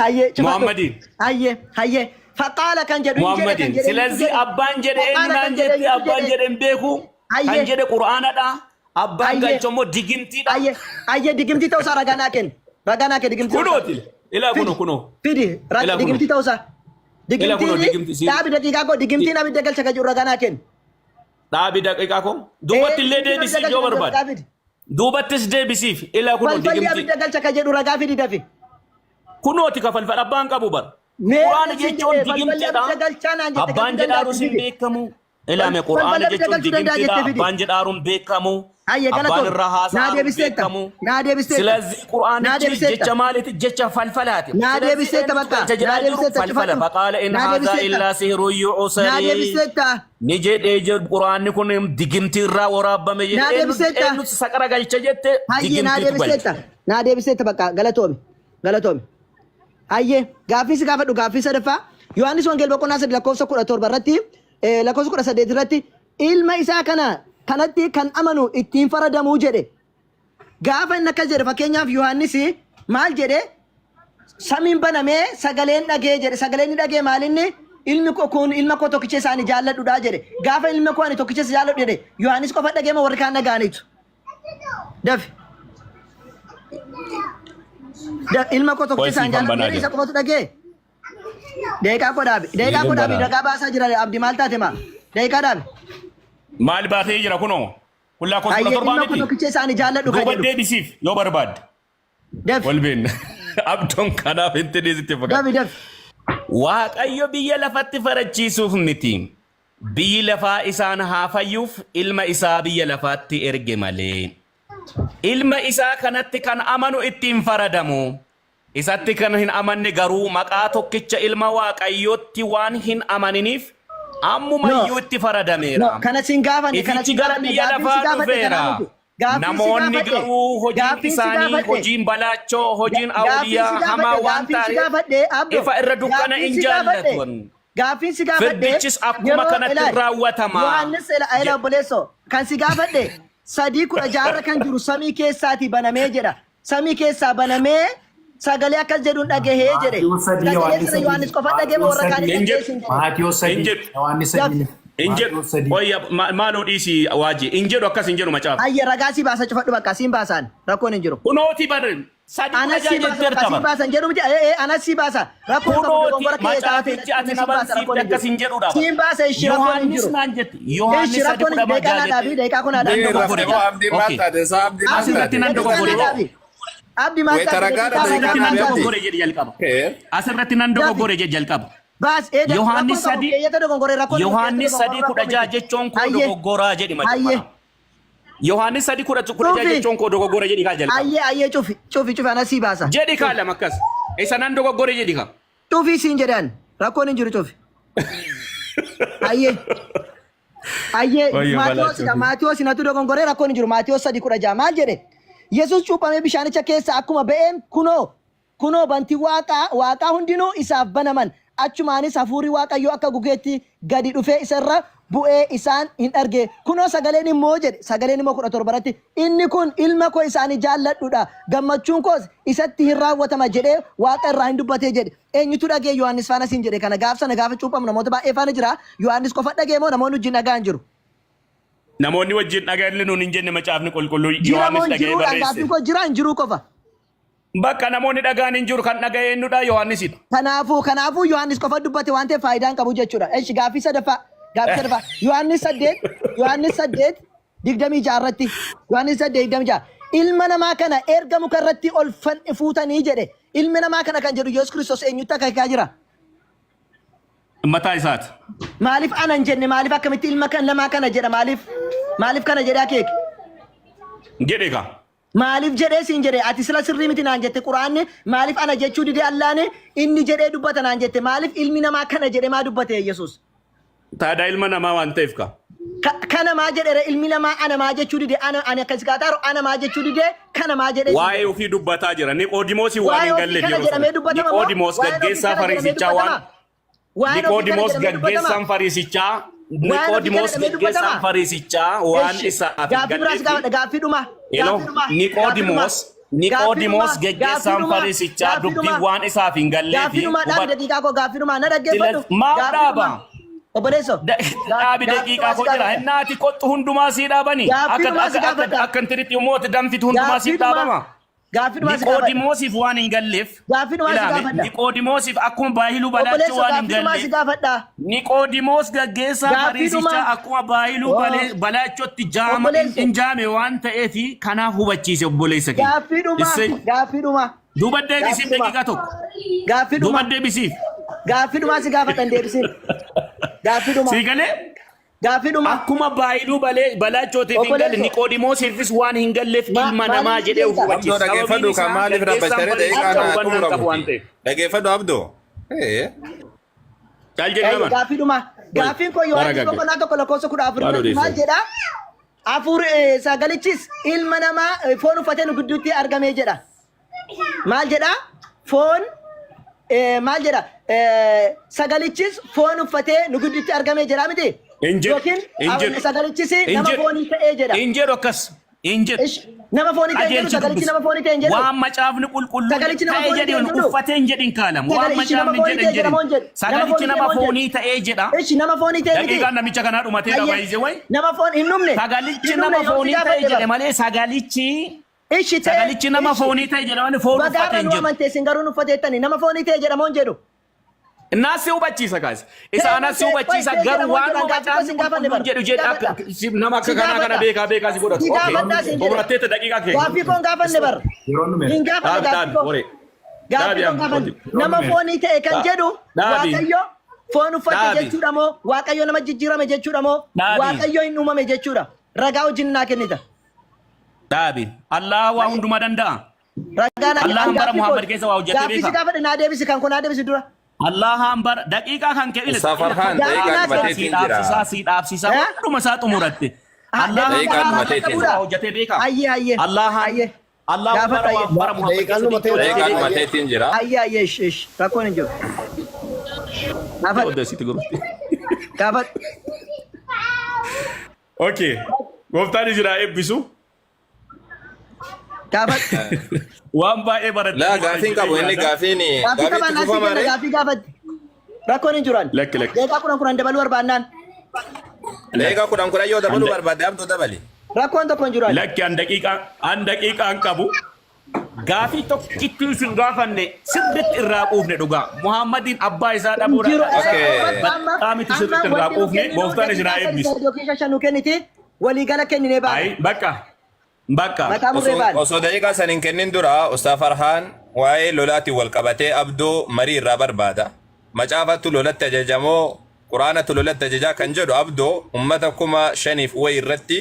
Speaker 1: Hayyee cufadhu.
Speaker 2: Muhammadiin.
Speaker 1: Hayyee hayyee faqaala kan jedhu hin jedhe kan
Speaker 2: Muhammadiin.
Speaker 1: jedhe eenyutu
Speaker 2: Silazii
Speaker 1: jedhe
Speaker 2: abbaan jedhe eenyu
Speaker 1: faqaala
Speaker 2: naan
Speaker 1: kan jedhe
Speaker 2: jette
Speaker 1: eenyutu
Speaker 2: abbaan
Speaker 1: jedhe
Speaker 2: jedhe hin beeku kan
Speaker 1: hayyee
Speaker 2: jedhe quraanadha. Abbaan
Speaker 1: hayyee
Speaker 2: galchu immoo digimtiidha.
Speaker 1: hayyee hayyee digimtii ta'uusaa ragaa naa kenni ragaa naa kenni digimtii ta'uusaa.
Speaker 2: Kunooti. Ilaa
Speaker 1: Fidi
Speaker 2: kuno kunoo.
Speaker 1: fidi
Speaker 2: Ilaa kunoo.
Speaker 1: digimtii ta'uusaa.
Speaker 2: Ilaa kunoo
Speaker 1: Digimtiin
Speaker 2: digimtii siin.
Speaker 1: dhaabi daqiiqaa koo digimtiin abidda galcha kan jedhu ragaa naa kenni.
Speaker 2: Dhaabi daqiiqaa koo. Duubatti
Speaker 1: Ee
Speaker 2: illee
Speaker 1: digimtiin abidda
Speaker 2: deebisiif
Speaker 1: galcha
Speaker 2: yoo
Speaker 1: kan jedhu
Speaker 2: barbaade.
Speaker 1: ragaa fidi.
Speaker 2: Duubattis deebisiif. Ilaa kunoo
Speaker 1: Falfalli
Speaker 2: digimtii.
Speaker 1: abidda galcha kan jedhu ragaa fidi dafi.
Speaker 2: Kunooti ka falfal abbaan qabu bara.
Speaker 1: Mee
Speaker 2: Quraana
Speaker 1: siin
Speaker 2: jechuun
Speaker 1: jedhee falfalli
Speaker 2: digimtiidha.
Speaker 1: abidda galchaa naan jette
Speaker 2: Abbaan
Speaker 1: kan
Speaker 2: jedhaaru
Speaker 1: danda'a
Speaker 2: sin
Speaker 1: fidi.
Speaker 2: beekamu.
Speaker 4: Ilaame Qur'aana
Speaker 1: Balbala bita
Speaker 4: jechuun
Speaker 1: galchuu danda'a
Speaker 4: digimtiidha.
Speaker 1: jettee fidi.
Speaker 4: Abbaan jedhaaruun beekamu.
Speaker 1: Hayyee
Speaker 4: Abbaan
Speaker 1: galatoomi.
Speaker 4: irraa
Speaker 1: Naa
Speaker 4: haasa'aaruun
Speaker 1: deebisteetta.
Speaker 4: beekamu.
Speaker 1: Naa deebisteetta.
Speaker 4: Silazii
Speaker 1: Naa
Speaker 4: Qur'aanichi
Speaker 1: deebisteetta.
Speaker 4: jecha maaliiti? Jecha falfalaati.
Speaker 1: Naa
Speaker 4: Silazii
Speaker 1: deebisteetta
Speaker 4: eenyutu
Speaker 1: bakka.
Speaker 4: galcha
Speaker 1: Naa
Speaker 4: jedhaa jiru
Speaker 1: deebisteetta
Speaker 4: falfala.
Speaker 1: cufadhu.
Speaker 4: Faqaala in
Speaker 1: Naa
Speaker 4: haazaa
Speaker 1: deebisteetta.
Speaker 4: illaa sihrun
Speaker 1: Naa
Speaker 4: yu'usarii.
Speaker 1: deebisteetta.
Speaker 4: Ni jedhee jedhu Qur'aanni kun digimtii irraa waraabame jedhe.
Speaker 1: Naa
Speaker 4: Eenyutu
Speaker 1: deebisteetta.
Speaker 4: eenyutu saqara galcha jette
Speaker 1: Hayyee naa
Speaker 4: digimtiitu galcha.
Speaker 1: deebisteetta. Naa deebisteetta bakka galatoomi. Galatoomi. Hayyee gaaffii si gaafadhu gaaffii sadaffaa Yohaannis Wangeel boqonnaa 3 lakkoofsa 17 irratti lakkoofsa 18 irratti ilma isaa kana kanatti kan amanu ittiin faradamuu jedhe. Gaafa inni akkas jedhe fakkeenyaaf Yohaannis maal jedhe samiin banamee sagaleen dhagee jedhe sagaleen inni dhagee maalinni ilmi koo kun ilma koo tokkicha isaanii jaalladhudha jedhe gaafa ilma koo ani tokkicha isa jaalladhu jedhe Yohaannis qofa dhagee moo warri kaan dhaga'aniitu. Dafi. Ilma koo tokkicha
Speaker 2: Qoy
Speaker 1: isaan
Speaker 2: siifan
Speaker 1: jaalladhu
Speaker 2: banaa
Speaker 1: jedhe isa
Speaker 2: jira.
Speaker 1: qofatu dhagee. Daqiiqaa koo dhaabi. Daqiiqaa koo
Speaker 2: Siifan
Speaker 1: dhaabi.
Speaker 2: banaa.
Speaker 1: Ragaa baasaa jira Abdi maal taate maa? Daqiiqaa dhaabi.
Speaker 2: Maal baatee jira kunoo? Kun lakkoofsa
Speaker 1: Hayyee
Speaker 2: 17
Speaker 1: ilma koo
Speaker 2: miti?
Speaker 1: tokkicha isaanii jaalladhu kan
Speaker 2: Duuba
Speaker 1: jedhu.
Speaker 2: deebisiif yoo barbaadde.
Speaker 1: Dafi.
Speaker 2: Wal beekna. Abdoon kanaaf hin tidhiisitti fakkaata.
Speaker 1: Dafi dafi.
Speaker 4: Waaqayyo biyya lafatti farachiisuuf miti. Biyyi lafaa isaan haa fayyuuf ilma isaa biyya lafaatti erge malee. Ilma isaa kanatti kan amanu itti hin faradamu. Isatti kan hin amanne garuu maqaa tokkicha ilma Waaqayyootti waan hin amaniniif
Speaker 1: No.
Speaker 4: ammumayyuu itti
Speaker 1: No,
Speaker 4: faradameera.
Speaker 1: kana sin gaafanne, kana
Speaker 4: Ifichi
Speaker 1: sin
Speaker 4: gara
Speaker 1: gaafanne,
Speaker 4: biyya
Speaker 1: gaaffiin si
Speaker 4: lafaa
Speaker 1: gaafadhe
Speaker 4: dhufeera.
Speaker 1: kanaa miti. Gaaffiin si
Speaker 4: Namoonni
Speaker 1: gaafadhe,
Speaker 4: garuu hojiin
Speaker 1: gaaffiin si
Speaker 4: isaanii
Speaker 1: gaafadhe,
Speaker 4: hojiin balaachoo, hojiin
Speaker 1: gaaffiin si
Speaker 4: awliyaa hamaa
Speaker 1: gaafadhe,
Speaker 4: waan
Speaker 1: gaaffiin si
Speaker 4: ta'eef
Speaker 1: gaafadhe, Abdo,
Speaker 4: ifa irra dukkana
Speaker 1: gaaffiin
Speaker 4: hin
Speaker 1: si gaafadhe,
Speaker 4: jaallatan.
Speaker 1: gaaffiin si gaafadhe,
Speaker 4: Firdichis akkuma
Speaker 1: yeroo
Speaker 4: kanatti
Speaker 1: ilaali,
Speaker 4: raawwatama.
Speaker 1: Yohaannis ila ila obboleessoo, kan si gaafadhe 3:16 irra kan jiru samii keessaatii banamee jedha. Samii keessaa banamee sagalee akkas jedhuun dhagahee jedhe.
Speaker 5: Maatiyoo 3
Speaker 1: Sagalee
Speaker 5: Yohaannis
Speaker 1: sana
Speaker 5: 3
Speaker 1: Yohaannis qofa dhagahee moo
Speaker 5: Maatiyoo
Speaker 1: warra kaanis
Speaker 5: 3
Speaker 2: Hin
Speaker 1: dhagahee
Speaker 2: jedhu.
Speaker 1: siin jedhe.
Speaker 5: Maatiyoo
Speaker 2: Hin
Speaker 5: 3
Speaker 2: jedhu.
Speaker 5: Yohaannis
Speaker 1: Daf.
Speaker 5: 3
Speaker 2: Hin jedhu.
Speaker 5: Maatiyoo 3
Speaker 2: Qoyya maaloo dhiisii waaji. Hin jedhu akkas hin jedhu macaafa.
Speaker 1: Hayya ragaa sii baasa cufadhu bakka siin baasaan rakkoon hin jiru.
Speaker 2: Kunooti bar sadi kudha
Speaker 1: Anas
Speaker 2: ja'a
Speaker 1: sii baasa
Speaker 2: jetteerta
Speaker 1: bakka sii
Speaker 2: bar.
Speaker 1: baasan jedhu miti ee ee anas sii baasa rakkoon qabu
Speaker 4: Kunooti
Speaker 1: dogongora kee taate
Speaker 4: macaafichi ati
Speaker 1: sii
Speaker 4: na
Speaker 1: baasa
Speaker 4: barsiifte
Speaker 1: rakkoon hin
Speaker 4: akkas
Speaker 1: jiru.
Speaker 4: hin jedhudha bar.
Speaker 1: Siin baasa ishii rakkoon hin
Speaker 4: Yohaannis
Speaker 1: jiru.
Speaker 4: naan jette. Yohaannis
Speaker 1: Ishi
Speaker 4: sadi
Speaker 1: rakkoon
Speaker 4: kudha
Speaker 1: hin jiru. Daqiiqaa
Speaker 4: ja'a
Speaker 1: naa dhaabi
Speaker 4: jette.
Speaker 1: daqiiqaa kun naa dhaabi
Speaker 4: Nan
Speaker 6: Abdii
Speaker 4: dogoggore
Speaker 6: rafte moo
Speaker 4: jaa.
Speaker 6: abdii maal
Speaker 4: Okay.
Speaker 6: taate isaa abdii maal
Speaker 4: Asirratti
Speaker 6: taate?
Speaker 4: nan
Speaker 1: Daqiiqaa
Speaker 4: dogoggore
Speaker 1: naa
Speaker 4: moo?
Speaker 1: dhaabi. Abdi maal
Speaker 6: Wayita
Speaker 1: taate
Speaker 6: ragaadha
Speaker 1: daqiiqaa
Speaker 4: Asirratti
Speaker 6: daqiiqaa
Speaker 4: nan
Speaker 6: dhaabi
Speaker 1: naa dhaabi.
Speaker 6: abdii.
Speaker 4: dogoggore jedhi jalqaba.
Speaker 6: Kee.
Speaker 4: Asirratti nan
Speaker 1: Dafi.
Speaker 4: dogoggore jedhi jalqaba.
Speaker 1: Baas ee rakkoon
Speaker 4: Yohaannis
Speaker 1: qabu
Speaker 4: sadi
Speaker 1: keeyyata dogongore rakkoon jiru keeyyata
Speaker 4: Yohaannis
Speaker 1: dogongore
Speaker 4: sadii
Speaker 1: rakkoo
Speaker 4: kudha ja'a
Speaker 1: miti.
Speaker 4: jechuun koo
Speaker 1: Hayyee
Speaker 4: dogoggoraa jedhi
Speaker 1: hayyee
Speaker 4: majammara. Yohaannis sadii kudha kudha ja'a
Speaker 1: cufi
Speaker 2: jechuun koo dogoggora jedhi kaa jalqaba.
Speaker 1: hayyee hayyee cufi cufi cufi anas sii baasa.
Speaker 2: Jedhi kaa lama akkas. Isa nan dogoggore jedhi kaa.
Speaker 1: Cufi siin jedhan rakkoon hin jiru cufi. Hayyee hayyee
Speaker 2: Wayyo balaa
Speaker 1: Maatiyoosidha
Speaker 2: cufi.
Speaker 1: Maatiyoos natu dogongoree rakkoon hin jiru Maatiyoos 3:16 maal jedhe Yesuus cuuphamee bishaanicha keessa akkuma ba'een kunoo Kunoo, bantiin waaqaa, waaqaa hundinuu isaaf banaman, achumaanis hafuurri Waaqayyoo akka gugeetti gadi dhufee isa irra bu'ee isaan in arge. Kunoo, sagaleen immoo jedhe, sagaleen immoo 17 irratti, Inni kun ilma koo isa ani jaalladhu dha, gammachuun koos isatti hin raawwatama jedhee waaqa irraa in dubbate jedhe. Eenyutu dhaga'e Yohaannis faana siin jedhe kana? Gaaf sana gaafa cuuphamu namoota baay'ee faana jira. Yohaannis qofa dhaga'e moo namoonni wajjin dhaga'an jiru?
Speaker 2: Namoonni wajjin dhaga'an nuun hin jenne macaafni qulqulluu
Speaker 1: Jira moo
Speaker 2: Yohaannis
Speaker 1: hin
Speaker 2: dhaga'ee
Speaker 1: jiruu dha?
Speaker 2: barreesse.
Speaker 1: Gaaffiin koo jira hin jiruu qofa.
Speaker 2: Bakka namoonni dhaga'an hin jiru kan dhaga'e eenyudha Yohaannisidha.
Speaker 1: Kanaafuu kanaafuu Yohaannis qofa dubbate waan ta'eef faayidaa hin qabu jechuudha. Eshi gaaffii sadaffaa gaaffii sadaffaa Yohaannis 8 Yohaannis 8 26 irratti Yohaannis 8 26 ilma namaa kana erga muka irratti ol fan fuutanii jedhe ilmi namaa kana kan jedhu Yesuus Kiristoos eenyutti akeekaa jira?
Speaker 2: Mataa isaati.
Speaker 1: Maaliif ana hin jenne maaliif akkamitti ilma kan namaa kana jedha maaliif maaliif kana jedhee akeeke?
Speaker 2: Jedhe kaa.
Speaker 1: Maaliif jedhee siin jedhe ati sila sirrii miti naan jette quraanni maaliif ana jechuu dide allaani inni jedhee dubbata naan jette maaliif ilmi namaa kana jedhe maa dubbate yesus.
Speaker 2: Taadaa ilma namaa waan ta'eef kaa.
Speaker 1: Kana maa jedhere ilmi namaa ana maa jechuu dide ana ani akkas gaataaru ana maa jechuu dide kana maa jedhee siin
Speaker 2: Waa'ee
Speaker 1: jedhe.
Speaker 2: ofii dubbataa jira. Niqoodimoos waan
Speaker 1: Waa'ee
Speaker 2: hin
Speaker 1: ofii
Speaker 2: galleef
Speaker 1: kana
Speaker 2: yeroo sana.
Speaker 1: jedhamee dubbatama moo
Speaker 2: Niqoodimoos
Speaker 1: waa'een ofii
Speaker 2: gaggeessaa
Speaker 1: kana jedhamee
Speaker 2: Fariisichaa waan
Speaker 1: dubbatama? Waa'een ofii kana
Speaker 2: Niqoodimoos
Speaker 1: jedhamee dubbatama?
Speaker 2: gaggeessaan Fariisichaa
Speaker 1: Waa'een ofii kana
Speaker 2: Niqoodimoos
Speaker 1: jedhamee
Speaker 2: gaggeessaan
Speaker 1: dubbatama?
Speaker 2: Fariisichaa waan
Speaker 1: Eshi
Speaker 2: isaaf hin
Speaker 1: gaaffii biraa si
Speaker 2: galleef
Speaker 1: gaafadha gaaffii dhuma
Speaker 2: Hello,
Speaker 1: gaaffii dhuma gaaffii dhuma
Speaker 2: Niqoodimoos
Speaker 1: gaaffii
Speaker 2: Niqoodimoos
Speaker 1: dhuma gaaffii
Speaker 2: gaggeessaan
Speaker 1: dhuma
Speaker 2: Fariisichaa
Speaker 1: gaaffii
Speaker 2: dubbii
Speaker 1: dhuma
Speaker 2: waan isaaf hin galleef
Speaker 1: gaaffii dhumaa dhaabi
Speaker 2: hubadhu.
Speaker 1: daqiiqaa koo gaaffii dhumaa na dhaggeeffadhu
Speaker 2: Silas maaf
Speaker 1: gaaffii
Speaker 2: dhaaba?
Speaker 1: dhumaa obboleesso
Speaker 2: Dhaabi
Speaker 1: gaaffii
Speaker 2: daqiiqaa
Speaker 1: dhumaa si
Speaker 2: koo jira.
Speaker 1: gaafadha
Speaker 2: Hinnaati kottu hundumaa sii dhaabani.
Speaker 1: gaaffii
Speaker 2: Akka
Speaker 1: dhumaa si
Speaker 2: akka akka
Speaker 1: gaafadha
Speaker 2: akka intinitti immoo danfitu hundumaa
Speaker 1: gaaffii
Speaker 2: siif
Speaker 1: dhumaa
Speaker 2: dhaabama.
Speaker 1: Gaaffii dhumaa si gaafadha.
Speaker 2: Niqoodimoosiif waan hin galleef
Speaker 1: Gaaffii dhumaa si
Speaker 2: ilaame
Speaker 1: gaafadha.
Speaker 2: Niqoodimoosiif akkuma baahiluu balaachuu
Speaker 1: Obboleessa
Speaker 2: waan hin
Speaker 1: gaaffii dhumaa si
Speaker 2: galleef
Speaker 1: gaafadha.
Speaker 2: Niqoodimoos gaggeessaa
Speaker 1: Gaaffii
Speaker 2: Fariisichaa
Speaker 1: dhumaa.
Speaker 2: akkuma baahiluu
Speaker 1: Oo.
Speaker 2: balaachotti jaama
Speaker 1: Obboleessa.
Speaker 2: hin jaame waan ta'eef kanaaf hubachiise obboleessa keenya.
Speaker 1: Gaaffii dhumaa.
Speaker 2: Issee
Speaker 1: Gaaffii dhumaa.
Speaker 2: duuba deebisiif
Speaker 1: Gaaffii dhumaa.
Speaker 2: daqiiqaa tokko.
Speaker 1: Gaaffii
Speaker 2: Duuba
Speaker 1: dhumaa.
Speaker 2: deebisiif.
Speaker 1: Gaaffii dhumaa si gaafadha hin deebisin. Gaaffii dhumaa.
Speaker 2: Sii galee?
Speaker 1: Gaaffii dhuma.
Speaker 4: Akkuma baay'iluu balee balaachotiif hin galle
Speaker 1: Obboleessoo.
Speaker 4: Niqoodimoosiifis waan hin galleef
Speaker 1: Ma-
Speaker 4: ilma namaa
Speaker 1: maaliif
Speaker 4: jedhee of
Speaker 1: jecha?
Speaker 5: Abdoo
Speaker 4: hubachiisa. Sababiin
Speaker 5: dhageeffadhu kan
Speaker 4: isaa
Speaker 5: maaliif
Speaker 4: gaggeessaan
Speaker 5: rabbashtare
Speaker 4: balleessaa
Speaker 5: daqiiqaan
Speaker 4: hubannaa hin qabu waan
Speaker 5: xumuramuti.
Speaker 4: ta'eef.
Speaker 5: Dhageeffadhu Abdoo. Eh.
Speaker 4: Qaal jedhi
Speaker 1: Ay,
Speaker 4: naman.
Speaker 1: Gaaffii dhuma. Gaaffiin koo Yohaannis
Speaker 2: Baragaage.
Speaker 1: boqonnaa 1 lakkoofsa 14
Speaker 2: Maal
Speaker 1: irratti maal
Speaker 2: odeessan?
Speaker 1: jedha? Hafuur sagalichis ilma namaa foon uffatee nu gidduutti argame jedha. Maal jedha? Foon maal jedha? Sagalichis foon uffatee nu gidduutti argame jedha miti?
Speaker 4: Hin jedhu.
Speaker 1: Yookiin
Speaker 4: Hin jedhu.
Speaker 1: sagalichis
Speaker 4: Hin
Speaker 1: nama
Speaker 4: jedhu.
Speaker 1: foonii ta'ee jedha.
Speaker 4: Hin jedhu akkas. Hin jedhu.
Speaker 1: Ish, nama foonii ta'e hin jedhu
Speaker 4: Qajeelchi
Speaker 1: sagalichi
Speaker 4: dubbisi.
Speaker 1: nama foonii ta'e hin jedhu.
Speaker 4: Waan macaafni qulqulluun
Speaker 1: Sagalichi nama
Speaker 4: ta'e
Speaker 1: foonii ta'e
Speaker 4: jedhe
Speaker 1: hin jedhu.
Speaker 4: uffatee hin jedhin kaalam. Waan
Speaker 1: Sagalichi nama
Speaker 4: macaafni
Speaker 1: foonii
Speaker 4: jedhe
Speaker 1: ta'e
Speaker 4: hin
Speaker 1: jedha moo hin
Speaker 4: jedhin.
Speaker 1: jedhu? Nama
Speaker 4: Sagalichi
Speaker 1: foonii ta'e
Speaker 4: nama
Speaker 1: moo hin jedhu?
Speaker 4: foonii ta'ee jedha.
Speaker 1: Ishi nama foonii ta'e miti.
Speaker 4: Daqiiqaan namicha kanaa dhumateera
Speaker 1: Ayyee.
Speaker 4: baay'isee wayi.
Speaker 1: Nama foon hin dhumne.
Speaker 4: Sagalichi
Speaker 1: Hin dhumne
Speaker 4: nama
Speaker 1: yoo si
Speaker 4: foonii ta'e
Speaker 1: gaafadhe
Speaker 4: jedhe
Speaker 1: bara.
Speaker 4: malee sagalichi
Speaker 1: Ishi ta'e.
Speaker 4: sagalichi nama
Speaker 1: ishi.
Speaker 4: foonii ta'e jedha malee foon
Speaker 1: Bagaarra
Speaker 4: uffatee hin
Speaker 1: nu
Speaker 4: jedhu.
Speaker 1: amantee isin garuu nu uffateettani. Nama foonii ta'e jedha moo hin jedhu?
Speaker 4: Innaa si hubachiisa kaas.
Speaker 1: Ta'e
Speaker 4: Isa
Speaker 1: moo
Speaker 4: anas si
Speaker 1: ta'e qoy
Speaker 4: hubachiisa
Speaker 1: ta'e jedha
Speaker 4: garuu
Speaker 1: moo hin
Speaker 4: waan
Speaker 1: jedhu? Gaaffii koo
Speaker 4: macaafni
Speaker 1: sin gaafanne
Speaker 4: qulqulluun
Speaker 1: bara.
Speaker 4: jedhu
Speaker 1: Si
Speaker 4: jedhe
Speaker 1: gaafadha.
Speaker 4: akka nama akka
Speaker 1: Si
Speaker 4: kanaa kana
Speaker 1: gaafadha.
Speaker 4: beekaa beekaa si godhatu.
Speaker 1: Si
Speaker 4: Okay.
Speaker 1: gaafadhaa sin jedhe.
Speaker 4: Xumuratteetta daqiiqaa kee.
Speaker 1: Gaaffii koo hin gaafanne bara.
Speaker 6: Yeroon dhumeera.
Speaker 1: Hin gaafanne
Speaker 4: Dhaabi
Speaker 1: gaaffii
Speaker 4: dhaabi
Speaker 1: koo.
Speaker 4: horee.
Speaker 1: Gaaffii
Speaker 4: Dhaabi
Speaker 1: koo hin
Speaker 4: amma
Speaker 1: gaafanne.
Speaker 4: qooti.
Speaker 1: Nama foonii ta'e kan jedhu
Speaker 4: Dhaabi.
Speaker 1: Waaqayyo foon uffate
Speaker 4: Dhaabi.
Speaker 1: jechuudha moo Waaqayyo nama jijjiirame jechuudha moo
Speaker 4: Dhaabi.
Speaker 1: Waaqayyo hin uumame jechuudha. Ragaa wajjin naa kennita.
Speaker 4: Dhaabi. Allah waa hundumaa danda'a.
Speaker 1: Ragaa naa
Speaker 4: Allahan
Speaker 1: an
Speaker 4: bara
Speaker 1: gaaffii koo
Speaker 4: Muhammad keessa waa hojjetee
Speaker 1: gaaffii si
Speaker 4: beekaa?
Speaker 1: gaafadhe naa deebisi kan koo naa deebisi dura.
Speaker 4: Allahan bara daqiiqaa kan kee
Speaker 5: Ustaz Farhan
Speaker 1: Gaaffii
Speaker 5: daqiiqaa
Speaker 1: naa
Speaker 4: dhaabsisaa si
Speaker 5: dhumateetiin jira.
Speaker 4: dhaabsisaa si dhaabsisaa
Speaker 1: Eh?
Speaker 4: hunduma isaa xumuratte.
Speaker 1: Ah,
Speaker 4: Allahan
Speaker 1: daqiiqaa
Speaker 5: Daqiiqaa
Speaker 4: bara
Speaker 1: haaraa
Speaker 4: Muhammad
Speaker 5: dhumateetiin
Speaker 4: keessa
Speaker 1: qabuudha.
Speaker 4: waa hojjetee beekaa?
Speaker 1: Ayyee ayyee
Speaker 4: Allahan
Speaker 1: ayyee
Speaker 4: Allahan
Speaker 1: gaafadhu
Speaker 4: bara
Speaker 1: ayyee.
Speaker 4: waa bara Muhammad
Speaker 3: Daqiiqaan
Speaker 4: keessa
Speaker 3: dhumatee
Speaker 4: hojjetee
Speaker 5: Daqiiqaa
Speaker 4: beekaa?
Speaker 5: dhumateetiin jira.
Speaker 1: Ayyee ayyee ish ish rakkoon hin jiru. Gaafadhu
Speaker 2: Odeessiti gurgurti.
Speaker 1: gaafadhu.
Speaker 4: Okay. Gooftaan isin haa eebbisu.
Speaker 1: Gaafadhu.
Speaker 4: Waan baay'ee
Speaker 5: Laa
Speaker 4: barattanii
Speaker 5: gaafiin qabu inni gaafiin
Speaker 1: Gaaffii
Speaker 5: gaafiitti
Speaker 1: qabaan asii
Speaker 5: fufa
Speaker 1: kenna
Speaker 5: malee.
Speaker 1: gaaffii gaafadhu. Rakkoon hin jiru ani.
Speaker 2: Lakki lakki.
Speaker 1: Daqiiqaa 10 10 dabaluu barbaannaan.
Speaker 5: Daqiiqaa 10 10 yoo dabaluu barbaadde abduu dabali.
Speaker 1: Rakkoon tokko hin jiru ani.
Speaker 4: Lakki an daqiiqaa an daqiiqaan qabu. Gaafii tokkittuu isin gaafanne sirriitti irraa quufne dhugaa. Muhammadiin abbaa isaa
Speaker 1: Hin
Speaker 4: dhabuudhaan
Speaker 1: jiru.
Speaker 5: Okay.
Speaker 1: Amma
Speaker 4: Baxxaamitti
Speaker 1: amma
Speaker 4: sirriitti irraa
Speaker 1: wanti nu
Speaker 4: quufne
Speaker 1: kenninu
Speaker 4: gooftaan isin haa
Speaker 1: daqiiqaa 3
Speaker 4: eebbisu.
Speaker 1: 3 yookiin 5 5 nu kenniti waliigala kenninee baana.
Speaker 4: Ayi bakka bakka.
Speaker 1: Mataa murree
Speaker 5: Osoo
Speaker 1: baana.
Speaker 5: osoo daqiiqaa san hin kennin dura Ustaz Farhaan waa'ee lolaatiin wal qabatee abdoo marii irraa barbaada. Macaafatu lolatti ajajamoo Quraanatu lolatti ajajaa kan jedhu abdoo ummata 5,000 wayi irratti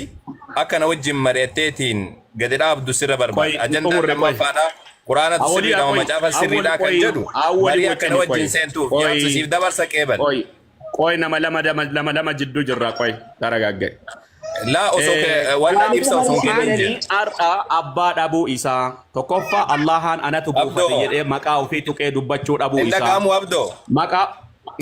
Speaker 5: akka na wajjin mari'atteetiin gadi dhaabdu sirra
Speaker 2: Qoy
Speaker 5: barbaada. Ajandaan
Speaker 2: xumurre qoy.
Speaker 5: lammaffaadha. Quraanatu
Speaker 2: Awwalii
Speaker 5: sirriidha moo
Speaker 2: qoy
Speaker 5: macaafa
Speaker 2: awwal
Speaker 5: sirriidha kan
Speaker 2: qoy
Speaker 5: jedhu
Speaker 2: awwalii
Speaker 5: marii akka na
Speaker 2: wajjin qoy
Speaker 5: wajjin seentuuf yaamsa
Speaker 2: qoy
Speaker 5: siif dabarsa qeebal.
Speaker 2: qoy qoy nama lama lama lama lama jidduu jirra qoy taragaagge.
Speaker 5: Laa osoo wanna ibsa osoo hin kennin
Speaker 4: Qur'aanni
Speaker 5: jira.
Speaker 4: har'a abbaa dhabuu isaa tokkoffaa Allahaan anatu buufate
Speaker 5: Abdoo
Speaker 4: jedhee maqaa ofii tuqee dubbachuu dhabuu
Speaker 5: hin
Speaker 4: isaa
Speaker 5: dhaga'amu abdoo.
Speaker 2: Maqaa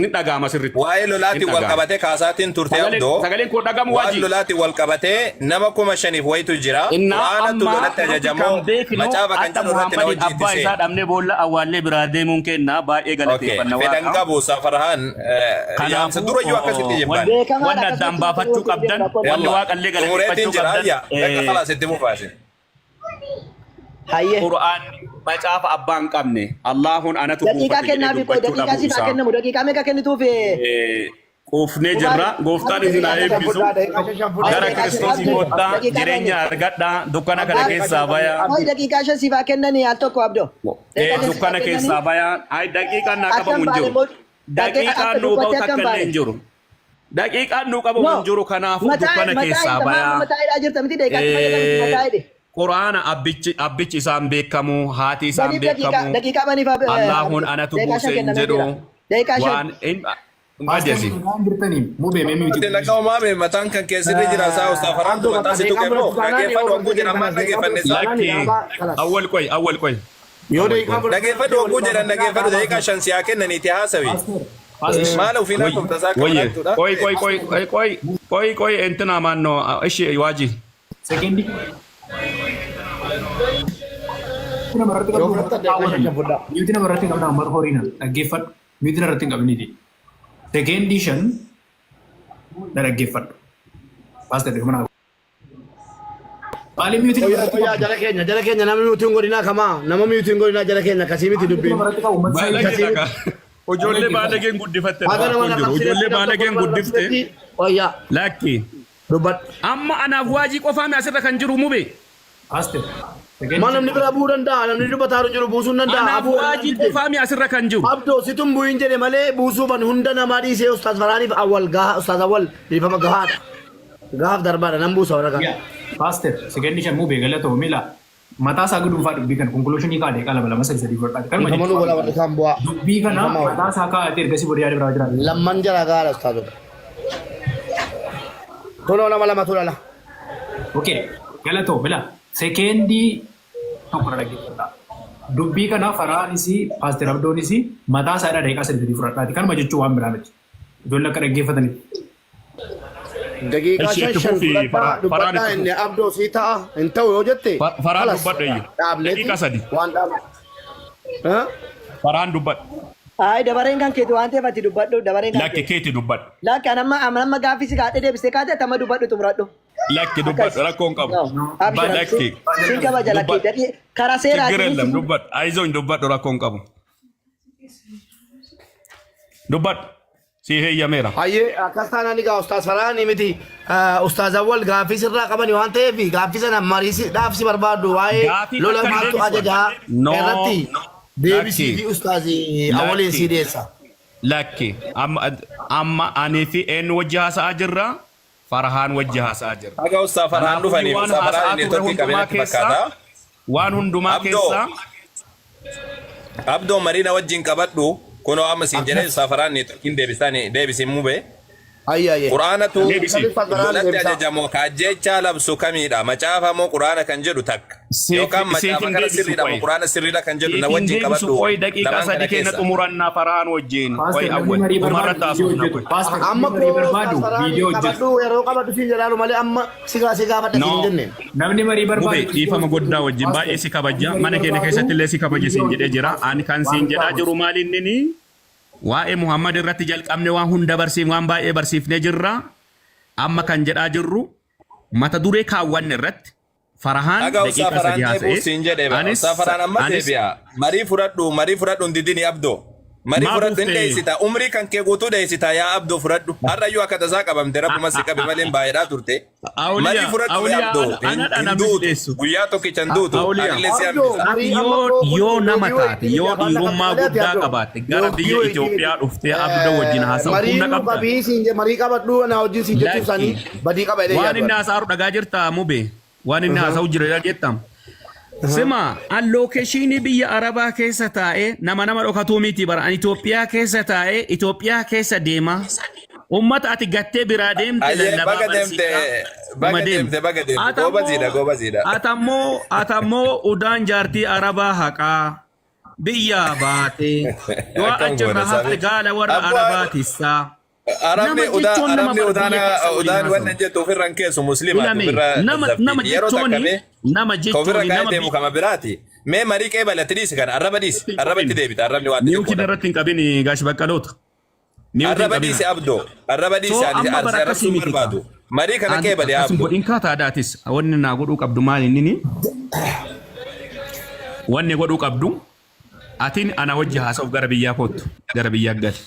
Speaker 2: ni dhaga'ama sirriitti.
Speaker 5: Waa'ee
Speaker 2: Hin
Speaker 5: lolaatiin wal
Speaker 2: dhaga'ama.
Speaker 5: qabatee kaasaatiin turte
Speaker 2: Sagaleen
Speaker 5: abdoo.
Speaker 2: sagaleen koo dhagamu
Speaker 5: Waan
Speaker 2: waji.
Speaker 5: lolaatiin wal qabatee nama 5,000 wayitu jira.
Speaker 4: Innaa
Speaker 5: Quraanatu
Speaker 4: amma
Speaker 5: lolatti
Speaker 4: nuti kan
Speaker 5: ajajamoo
Speaker 4: beeknu
Speaker 5: macaafa kan
Speaker 4: akka
Speaker 5: jedhu irratti na
Speaker 4: Muhammadiin
Speaker 5: wajjin itti
Speaker 4: abbaa isaa
Speaker 5: seeni.
Speaker 4: dhabnee boolla awwaallee biraa deemuun kenna baay'ee
Speaker 5: Okay.
Speaker 4: galateeffanna
Speaker 5: Fedhan
Speaker 4: waaqa.
Speaker 5: qabu Safarhaan yaamsa
Speaker 4: Kanaafuu
Speaker 5: durayyuu akkasitti jibbaani.
Speaker 4: wanni
Speaker 1: Beekamaadha
Speaker 4: wanni addaan
Speaker 1: akkasumatti
Speaker 4: baafachuu
Speaker 1: wajjin deemna
Speaker 4: qabdan
Speaker 1: rakkoon
Speaker 4: wanni
Speaker 5: Yalla.
Speaker 4: waaqallee
Speaker 5: Xumureetiin
Speaker 4: galateeffachuu
Speaker 5: jira
Speaker 4: qabdan
Speaker 5: ayya. Bakka khalaas itti fufaasin.
Speaker 1: Hayyee.
Speaker 4: Qur'aanni macaafa abbaa hin qabne Allaahun anatu
Speaker 1: Daqiiqaa
Speaker 4: buufate jedhee
Speaker 1: kennaafi qoy
Speaker 4: dubbachuu
Speaker 1: daqiiqaa
Speaker 4: dhabuu
Speaker 1: siif haa
Speaker 4: isaa.
Speaker 1: kennamu daqiiqaa meeqa kennituuf
Speaker 2: Quufnee jirra. Gooftaan isin haa
Speaker 1: daqiiqaa
Speaker 2: eebbisu.
Speaker 3: Daqiiqaa 5 5 fudhaa.
Speaker 2: Gara
Speaker 1: daqiiqaa 5
Speaker 2: Kiristoosii
Speaker 1: abdii
Speaker 2: koottaa
Speaker 1: daqiiqaa
Speaker 4: Jireenya
Speaker 1: meeqa
Speaker 4: argadhaa dukkana kana
Speaker 1: abdii
Speaker 4: keessaa bayaa.
Speaker 1: qoy daqiiqaa 5 siif haa kennanii al tokko abdoo daqiiqaa 5 siif haa
Speaker 4: Dukkana
Speaker 1: kennanii
Speaker 4: keessaa bayaa. Ay daqiiqaan naa
Speaker 1: akka
Speaker 4: qabamu
Speaker 1: hin
Speaker 4: hin
Speaker 1: baane
Speaker 4: jiru.
Speaker 1: immoo daqiiqa
Speaker 4: Daqiiqaan
Speaker 1: akka
Speaker 4: nuu ba'u
Speaker 1: dubbattee akka
Speaker 4: takka
Speaker 1: hin
Speaker 4: illee
Speaker 1: baane
Speaker 4: hin jiru. Daqiiqaan nuu qabamu
Speaker 1: no
Speaker 4: hin jiru kanaafuu
Speaker 1: mataa
Speaker 4: dukkana
Speaker 1: mataa
Speaker 4: keessaa
Speaker 1: hidha maama
Speaker 4: bayaa.
Speaker 1: mataa hidhaa jirta miti daqiiqaatti fayyadamti mataa hidhe
Speaker 2: Quraana abbichi abbichi isaan beekamu haati isaan
Speaker 1: baniif daqiiqaa
Speaker 2: beekamu
Speaker 1: daqiiqaa baniif
Speaker 2: Allaahun
Speaker 1: abdoo
Speaker 2: anatu
Speaker 1: daqiiqaa 5
Speaker 2: buuse hin
Speaker 1: kennamee
Speaker 2: jedhu
Speaker 1: jira daqiiqaa 5
Speaker 2: waan hin
Speaker 6: Paaster
Speaker 2: ajasi.
Speaker 6: nagaan jirtanii mubee mee miti
Speaker 5: Ati dhaga'u maame mataan kan keessirri jira isaa Ustaz Farhaantu
Speaker 3: Abdoo
Speaker 5: mataa
Speaker 3: bakka
Speaker 5: si
Speaker 3: daqiiqaa
Speaker 5: tuqe moo
Speaker 3: fudhatu taanaan
Speaker 5: dhageeffadhu
Speaker 3: yoo
Speaker 5: hogguu jedhan maal dhageeffanne isaa?
Speaker 2: Lakki awwal qoy awwal qoy
Speaker 3: Yoo
Speaker 2: awwal
Speaker 3: daqiiqaa
Speaker 2: qoy.
Speaker 3: fudhatu
Speaker 5: Dhageeffadhu hogguu jedhan dhageeffadhu daqiiqaa 5 si haa kennaniiti haasawi.
Speaker 6: Paaster Paaster
Speaker 5: Maal ofiin
Speaker 2: Way
Speaker 5: haasofta isaa akka
Speaker 2: wayye
Speaker 5: maraattuudha.
Speaker 2: qoy qoy qoy qoy qoy qoy qoy entina maanno ishi waaji.
Speaker 6: sekendii nama irratti
Speaker 3: Yoo
Speaker 6: qabdu
Speaker 3: fudhattan daqiiqaa 5 5 fudhaa.
Speaker 6: miyuutii nama irratti hin qabne amma horiina dhaggeeffadhu miyuutii irratti hin qabniti sekendii 5 na dhaggeeffadhu Paaster dhufuma naa maaliif miyuutii nama
Speaker 3: Qoyyaa
Speaker 6: irratti
Speaker 3: qoyyaa
Speaker 6: qabdu
Speaker 3: jala keenya jala keenya nama miyuutiin godhinaa kamaa nama miyuutiin godhinaa jala keenya akkasii miti
Speaker 6: miyuutii
Speaker 3: dubbiin.
Speaker 6: nama irratti qabu ummata isaa
Speaker 2: Baalagee
Speaker 3: Akkasii
Speaker 2: dhaka.
Speaker 3: miti.
Speaker 2: Ijoollee
Speaker 6: dhaggeeffadhu
Speaker 2: baalageen guddifatte
Speaker 3: Haga nama
Speaker 2: rakkoon jiru.
Speaker 3: narrabsinetti
Speaker 2: Ijoollee
Speaker 3: nam tokko
Speaker 2: baalageen
Speaker 3: nama
Speaker 2: guddifte
Speaker 3: narrabsinetti qoyyaa
Speaker 2: lakki.
Speaker 3: dubbadhu.
Speaker 2: Amma anaaf waajii qofaami asirra kan jiru mube.
Speaker 6: Paaster
Speaker 3: Ma namni biraa bu'uu danda'a. Namni dubbataa jiru buusuu hin danda'a.
Speaker 2: Anaaf
Speaker 3: Abuu
Speaker 2: waajii qofaami asirra kan jiru.
Speaker 3: Abdoo situn bu'in jedhe malee buusuufan hunda namaa dhiisee Ustaaz Faraaniif awwal gahaa Ustaaz Awwal dhiifama gahaadha. Gahaaf darbaadha nan buusa warra kana.
Speaker 6: Paaster sekeendii 5 mubee galatoomi laa. Mataa isaa guduunfaa dubbii kana konkuluushinii kaa'ee daqiiqaa 2 2 3 3 fudhadhaa. Kanuma
Speaker 3: Dhiifama nu godha warri kaan bu'aa.
Speaker 6: Dubbii kana
Speaker 3: Dhiifama.
Speaker 6: mataa isaa kaa'atee ergasii booda yaada biraa jiraata.
Speaker 3: Lamman jala gahaadha Ustaazota. Kunoo nama lamatu lala.
Speaker 6: Okay, galatoomi laa. Sekeendii tokko na dhaggeeffadhaa. Dubbii kana Faraanis Paaster Abdoonis mataa isaa irraa daqiiqaa 3 3 fudhadhaati. Kanuma jechuun waan biraa miti. Ijoollee akka dhaggeeffataniif.
Speaker 3: Daqiiqaa
Speaker 2: Ishi
Speaker 3: 5
Speaker 2: itti
Speaker 3: 5
Speaker 2: fufi
Speaker 3: fudhadhaa
Speaker 2: Faraan
Speaker 3: dubbadhaa
Speaker 2: itti
Speaker 3: inni
Speaker 2: fufi.
Speaker 3: abdoo sii ta'a hin ta'u yoo jette
Speaker 2: Faraan
Speaker 3: kalas
Speaker 2: dubbadhu iyyu.
Speaker 3: dhaabneeti
Speaker 2: Daqiiqaa 3.
Speaker 3: waan dhaabne.
Speaker 2: Faraan dubbadhu.
Speaker 1: Ayi dabareen kan keeti waan ta'eef ati dubbadhu dabareen kan
Speaker 2: Lakki
Speaker 1: keeti.
Speaker 2: keeti dubbadhu.
Speaker 1: Lakki an amma amma gaaffii si kaadhee deebistee kaate ati amma dubbadhu xumuradhu.
Speaker 2: Lakki
Speaker 1: Akkas.
Speaker 2: dubbadhu rakkoo hin qabu.
Speaker 1: No. Abshir
Speaker 2: Lakki
Speaker 1: sin kabaja lakki
Speaker 2: dubbadhu.
Speaker 1: dadhi karaa
Speaker 2: Chiggir
Speaker 1: seeraatiin
Speaker 2: ellam
Speaker 1: sin
Speaker 2: dubbadhu. Ayizoon dubbadhu rakkoo hin qabu. Dubbadhu. Sii heeyyameera.
Speaker 3: Hayyee akkas taanaan egaa Ustaaz Faraanii miti Ustaaz Awwal gaaffii sirraa qabani waan ta'eef gaaffii sana mariisiidhaaf si barbaadu waa'ee
Speaker 2: Gaaffii
Speaker 3: lola
Speaker 2: takka hin
Speaker 3: maaltu
Speaker 2: deebisu.
Speaker 3: ajajaa
Speaker 2: No.
Speaker 3: irratti deebisii
Speaker 2: Lakki.
Speaker 3: fi Ustaaz Awwaliin
Speaker 2: Lakki.
Speaker 3: sii dhiyeessa.
Speaker 2: Lakki. Amma amma ani fi eenyu wajji haasa'aa jirra? Farhaan wajji haasa'aa jirra.
Speaker 5: Haga Ustaaz Farhaan
Speaker 2: Kanaafuu
Speaker 5: dhufaniif
Speaker 2: waan
Speaker 5: Ustaaz
Speaker 2: haasa'aa
Speaker 5: Farhaan
Speaker 2: turre
Speaker 5: neetworkii
Speaker 2: hundumaa
Speaker 5: qabeenyatti
Speaker 2: keessaa
Speaker 5: fakkaata.
Speaker 2: waan hundumaa
Speaker 5: Abdoo
Speaker 2: keessaa
Speaker 5: Abdoo marii na wajjin qabadhu kunoo amma siin jedhee Ustaaz Farhaan neetworkiin deebisaan deebisiin mube.
Speaker 3: Hayyee hayyee.
Speaker 5: Quraanatu
Speaker 2: deebisi.
Speaker 3: Ustaaz Farhaan
Speaker 5: lolatti
Speaker 3: deebisaa.
Speaker 5: ajajamoo ka ajjeechaa labsu kamiidha? Macaafa moo quraana kan jedhu takka.
Speaker 2: Siif
Speaker 5: Yookaan
Speaker 2: siif
Speaker 5: macaafa
Speaker 2: hin
Speaker 5: kana
Speaker 2: deebisu
Speaker 5: sirriidha moo
Speaker 2: qoy.
Speaker 5: quraana sirriidha kan jedhu na
Speaker 2: Siif hin
Speaker 5: wajjin
Speaker 2: deebisu
Speaker 5: qabadhu
Speaker 2: qoy daqiiqaa
Speaker 5: lamaan
Speaker 2: 3
Speaker 5: kana
Speaker 2: keenya
Speaker 5: keessa.
Speaker 2: xumurannaa Farhaan wajjin qoy
Speaker 6: Paaster namni
Speaker 2: awwal
Speaker 6: marii
Speaker 2: dhumarra
Speaker 6: barbaadu viidiyoo
Speaker 2: taasifna
Speaker 6: hojjetu.
Speaker 2: qoy.
Speaker 6: Paaster namni
Speaker 3: Amma
Speaker 6: marii
Speaker 3: koo Ustaaz
Speaker 6: barbaadu
Speaker 3: Faraanii
Speaker 6: viidiyoo hojjetu.
Speaker 3: qabadhu yeroo qabadhu siin jedhaalu malee amma si si gaafadha siin hin
Speaker 2: No.
Speaker 3: jenne.
Speaker 6: Namni marii
Speaker 2: Mube
Speaker 6: barbaadu viidiyoo
Speaker 2: dhiifama
Speaker 6: hojjetu.
Speaker 2: goddaa wajjin
Speaker 6: Paaster
Speaker 2: baay'ee si kabaja
Speaker 6: namni marii
Speaker 2: mana keenya
Speaker 6: barbaadu
Speaker 2: keessatti illee si kabaja
Speaker 6: viidiyoo
Speaker 2: siin jedhee
Speaker 6: hojjetu.
Speaker 2: jira ani kan
Speaker 6: Waan
Speaker 2: siin
Speaker 6: hundaa
Speaker 2: jedhaa jiru
Speaker 6: godhu.
Speaker 2: maali inni waa'ee Muhammad irratti jalqabne waan hunda barsiif waan baay'ee barsiifnee jirra amma kan jedhaa jirru mata duree kaawwanne irratti Farahaan
Speaker 5: Haga Ustaaz
Speaker 2: daqiiqaa
Speaker 5: Farhaan
Speaker 2: 3
Speaker 5: deebi'uuf
Speaker 2: haasa'e
Speaker 5: siin jedhe bara.
Speaker 2: anis
Speaker 5: Ustaaz Farhaan amma
Speaker 2: anis
Speaker 5: deebi'a. Marii fudhadhu marii fudhadhu hin didini Abdoo. Marii
Speaker 2: maa
Speaker 5: fudhadhu hin
Speaker 2: buufte
Speaker 5: dheessita. Umrii kan kee guutuu dheessita yaa Abdoo fudhadhu. Har'ayyuu akka tasaa qabamte rabbuma si qabe malee hin baay'eedhaa turte. Marii
Speaker 2: Awliyaa
Speaker 5: fudhadhu mee
Speaker 2: awliyaa
Speaker 5: Abdoo.
Speaker 2: ana
Speaker 5: Hin
Speaker 2: anadha
Speaker 5: hin
Speaker 2: namni si
Speaker 5: duutu.
Speaker 2: dheessu
Speaker 5: Guyyaa tokkicha hin duutu.
Speaker 2: Awliyaa
Speaker 5: Anillee si
Speaker 3: Abdoo
Speaker 5: hambisa.
Speaker 2: Ati
Speaker 3: marii amma
Speaker 2: yoo
Speaker 3: koo kun
Speaker 2: yoo nama
Speaker 3: loogii
Speaker 2: taate
Speaker 3: wayitii miti
Speaker 2: yoo
Speaker 3: afaan na qabdi
Speaker 2: dhiirummaa
Speaker 3: malee ati
Speaker 2: guddaa
Speaker 3: Abdoo
Speaker 2: qabaatte gara
Speaker 3: loogii
Speaker 2: biyya
Speaker 3: wayitii miti.
Speaker 2: Itoophiyaa dhuftee Abdoo wajjin haasa'u
Speaker 3: Marii
Speaker 2: humna
Speaker 3: nu
Speaker 2: qabda.
Speaker 3: qabii siin je marii qabadhu na wajjin siin jechuu
Speaker 2: Lakki
Speaker 3: isaanii badii qaba jedhee
Speaker 2: waan
Speaker 3: yaadu
Speaker 2: inni
Speaker 3: ani.
Speaker 2: haasa'u dhagaa jirta mube waan inni haasa'u jira dhageetta. Sima an lookeeshinii biyya Arabaa keessa taa'ee nama nama dhokatuu miti bara an Itoophiyaa keessa taa'ee Itoophiyaa keessa deema. Ummata ati gattee biraa deemte
Speaker 5: Ayyee
Speaker 2: lallabaa
Speaker 5: baga deemte
Speaker 2: barsiisaa
Speaker 5: baga
Speaker 2: nama deema.
Speaker 5: deemte baga deemte. Goobaziidha
Speaker 2: Atammoo
Speaker 5: goobaziidha.
Speaker 2: atammoo atammoo udaan jaartii Arabaa haqaa biyyaa baatee yoo
Speaker 5: Akkam
Speaker 2: achirra
Speaker 5: goona
Speaker 2: hafte
Speaker 5: sabi.
Speaker 2: gaala warra
Speaker 5: Abbaa
Speaker 2: Arabaa tissaa.
Speaker 5: Arabni
Speaker 2: Nama
Speaker 5: udaa
Speaker 2: jechuun nama
Speaker 5: arabni
Speaker 2: bar
Speaker 5: udaana
Speaker 2: biyya keessa waliin
Speaker 5: udaan
Speaker 2: haasa'u.
Speaker 5: wannan jettu ofirra hin keessu muslimaati
Speaker 2: Ilame
Speaker 5: ofirra
Speaker 2: nama
Speaker 5: zaffiti.
Speaker 2: nama
Speaker 5: Yeroo takka
Speaker 2: jechuuni
Speaker 5: mee
Speaker 2: nama
Speaker 5: ka ofirra
Speaker 2: jechuuni
Speaker 5: kaa'ee
Speaker 2: nama
Speaker 5: deemu
Speaker 2: biyya
Speaker 5: kama biraati. Mee marii qee balatti dhiisi kana arraba dhiisi
Speaker 2: hin
Speaker 5: arrabatti
Speaker 2: qabin.
Speaker 5: deebita arrabni waan
Speaker 2: Niwukiin
Speaker 5: xixiqqoodha.
Speaker 2: irratti hin qabin gaash baqqaloota. Niwukiin
Speaker 5: Arraba
Speaker 2: qabina.
Speaker 5: dhiisi abdoo arraba
Speaker 2: So
Speaker 5: dhiisi ani
Speaker 2: amma bara
Speaker 5: arsi
Speaker 2: akkasii
Speaker 5: arrabsuun
Speaker 2: miti kaa.
Speaker 5: barbaadu. Marii kana
Speaker 2: An
Speaker 5: qee bali
Speaker 2: akkasin
Speaker 5: abdoo.
Speaker 2: godhin kaa taadaatis wanni naa godhuu qabdu maal inni wanni godhuu qabdu atiin ana wajji haasa'uuf gara biyyaa koottu gara biyyaa gali.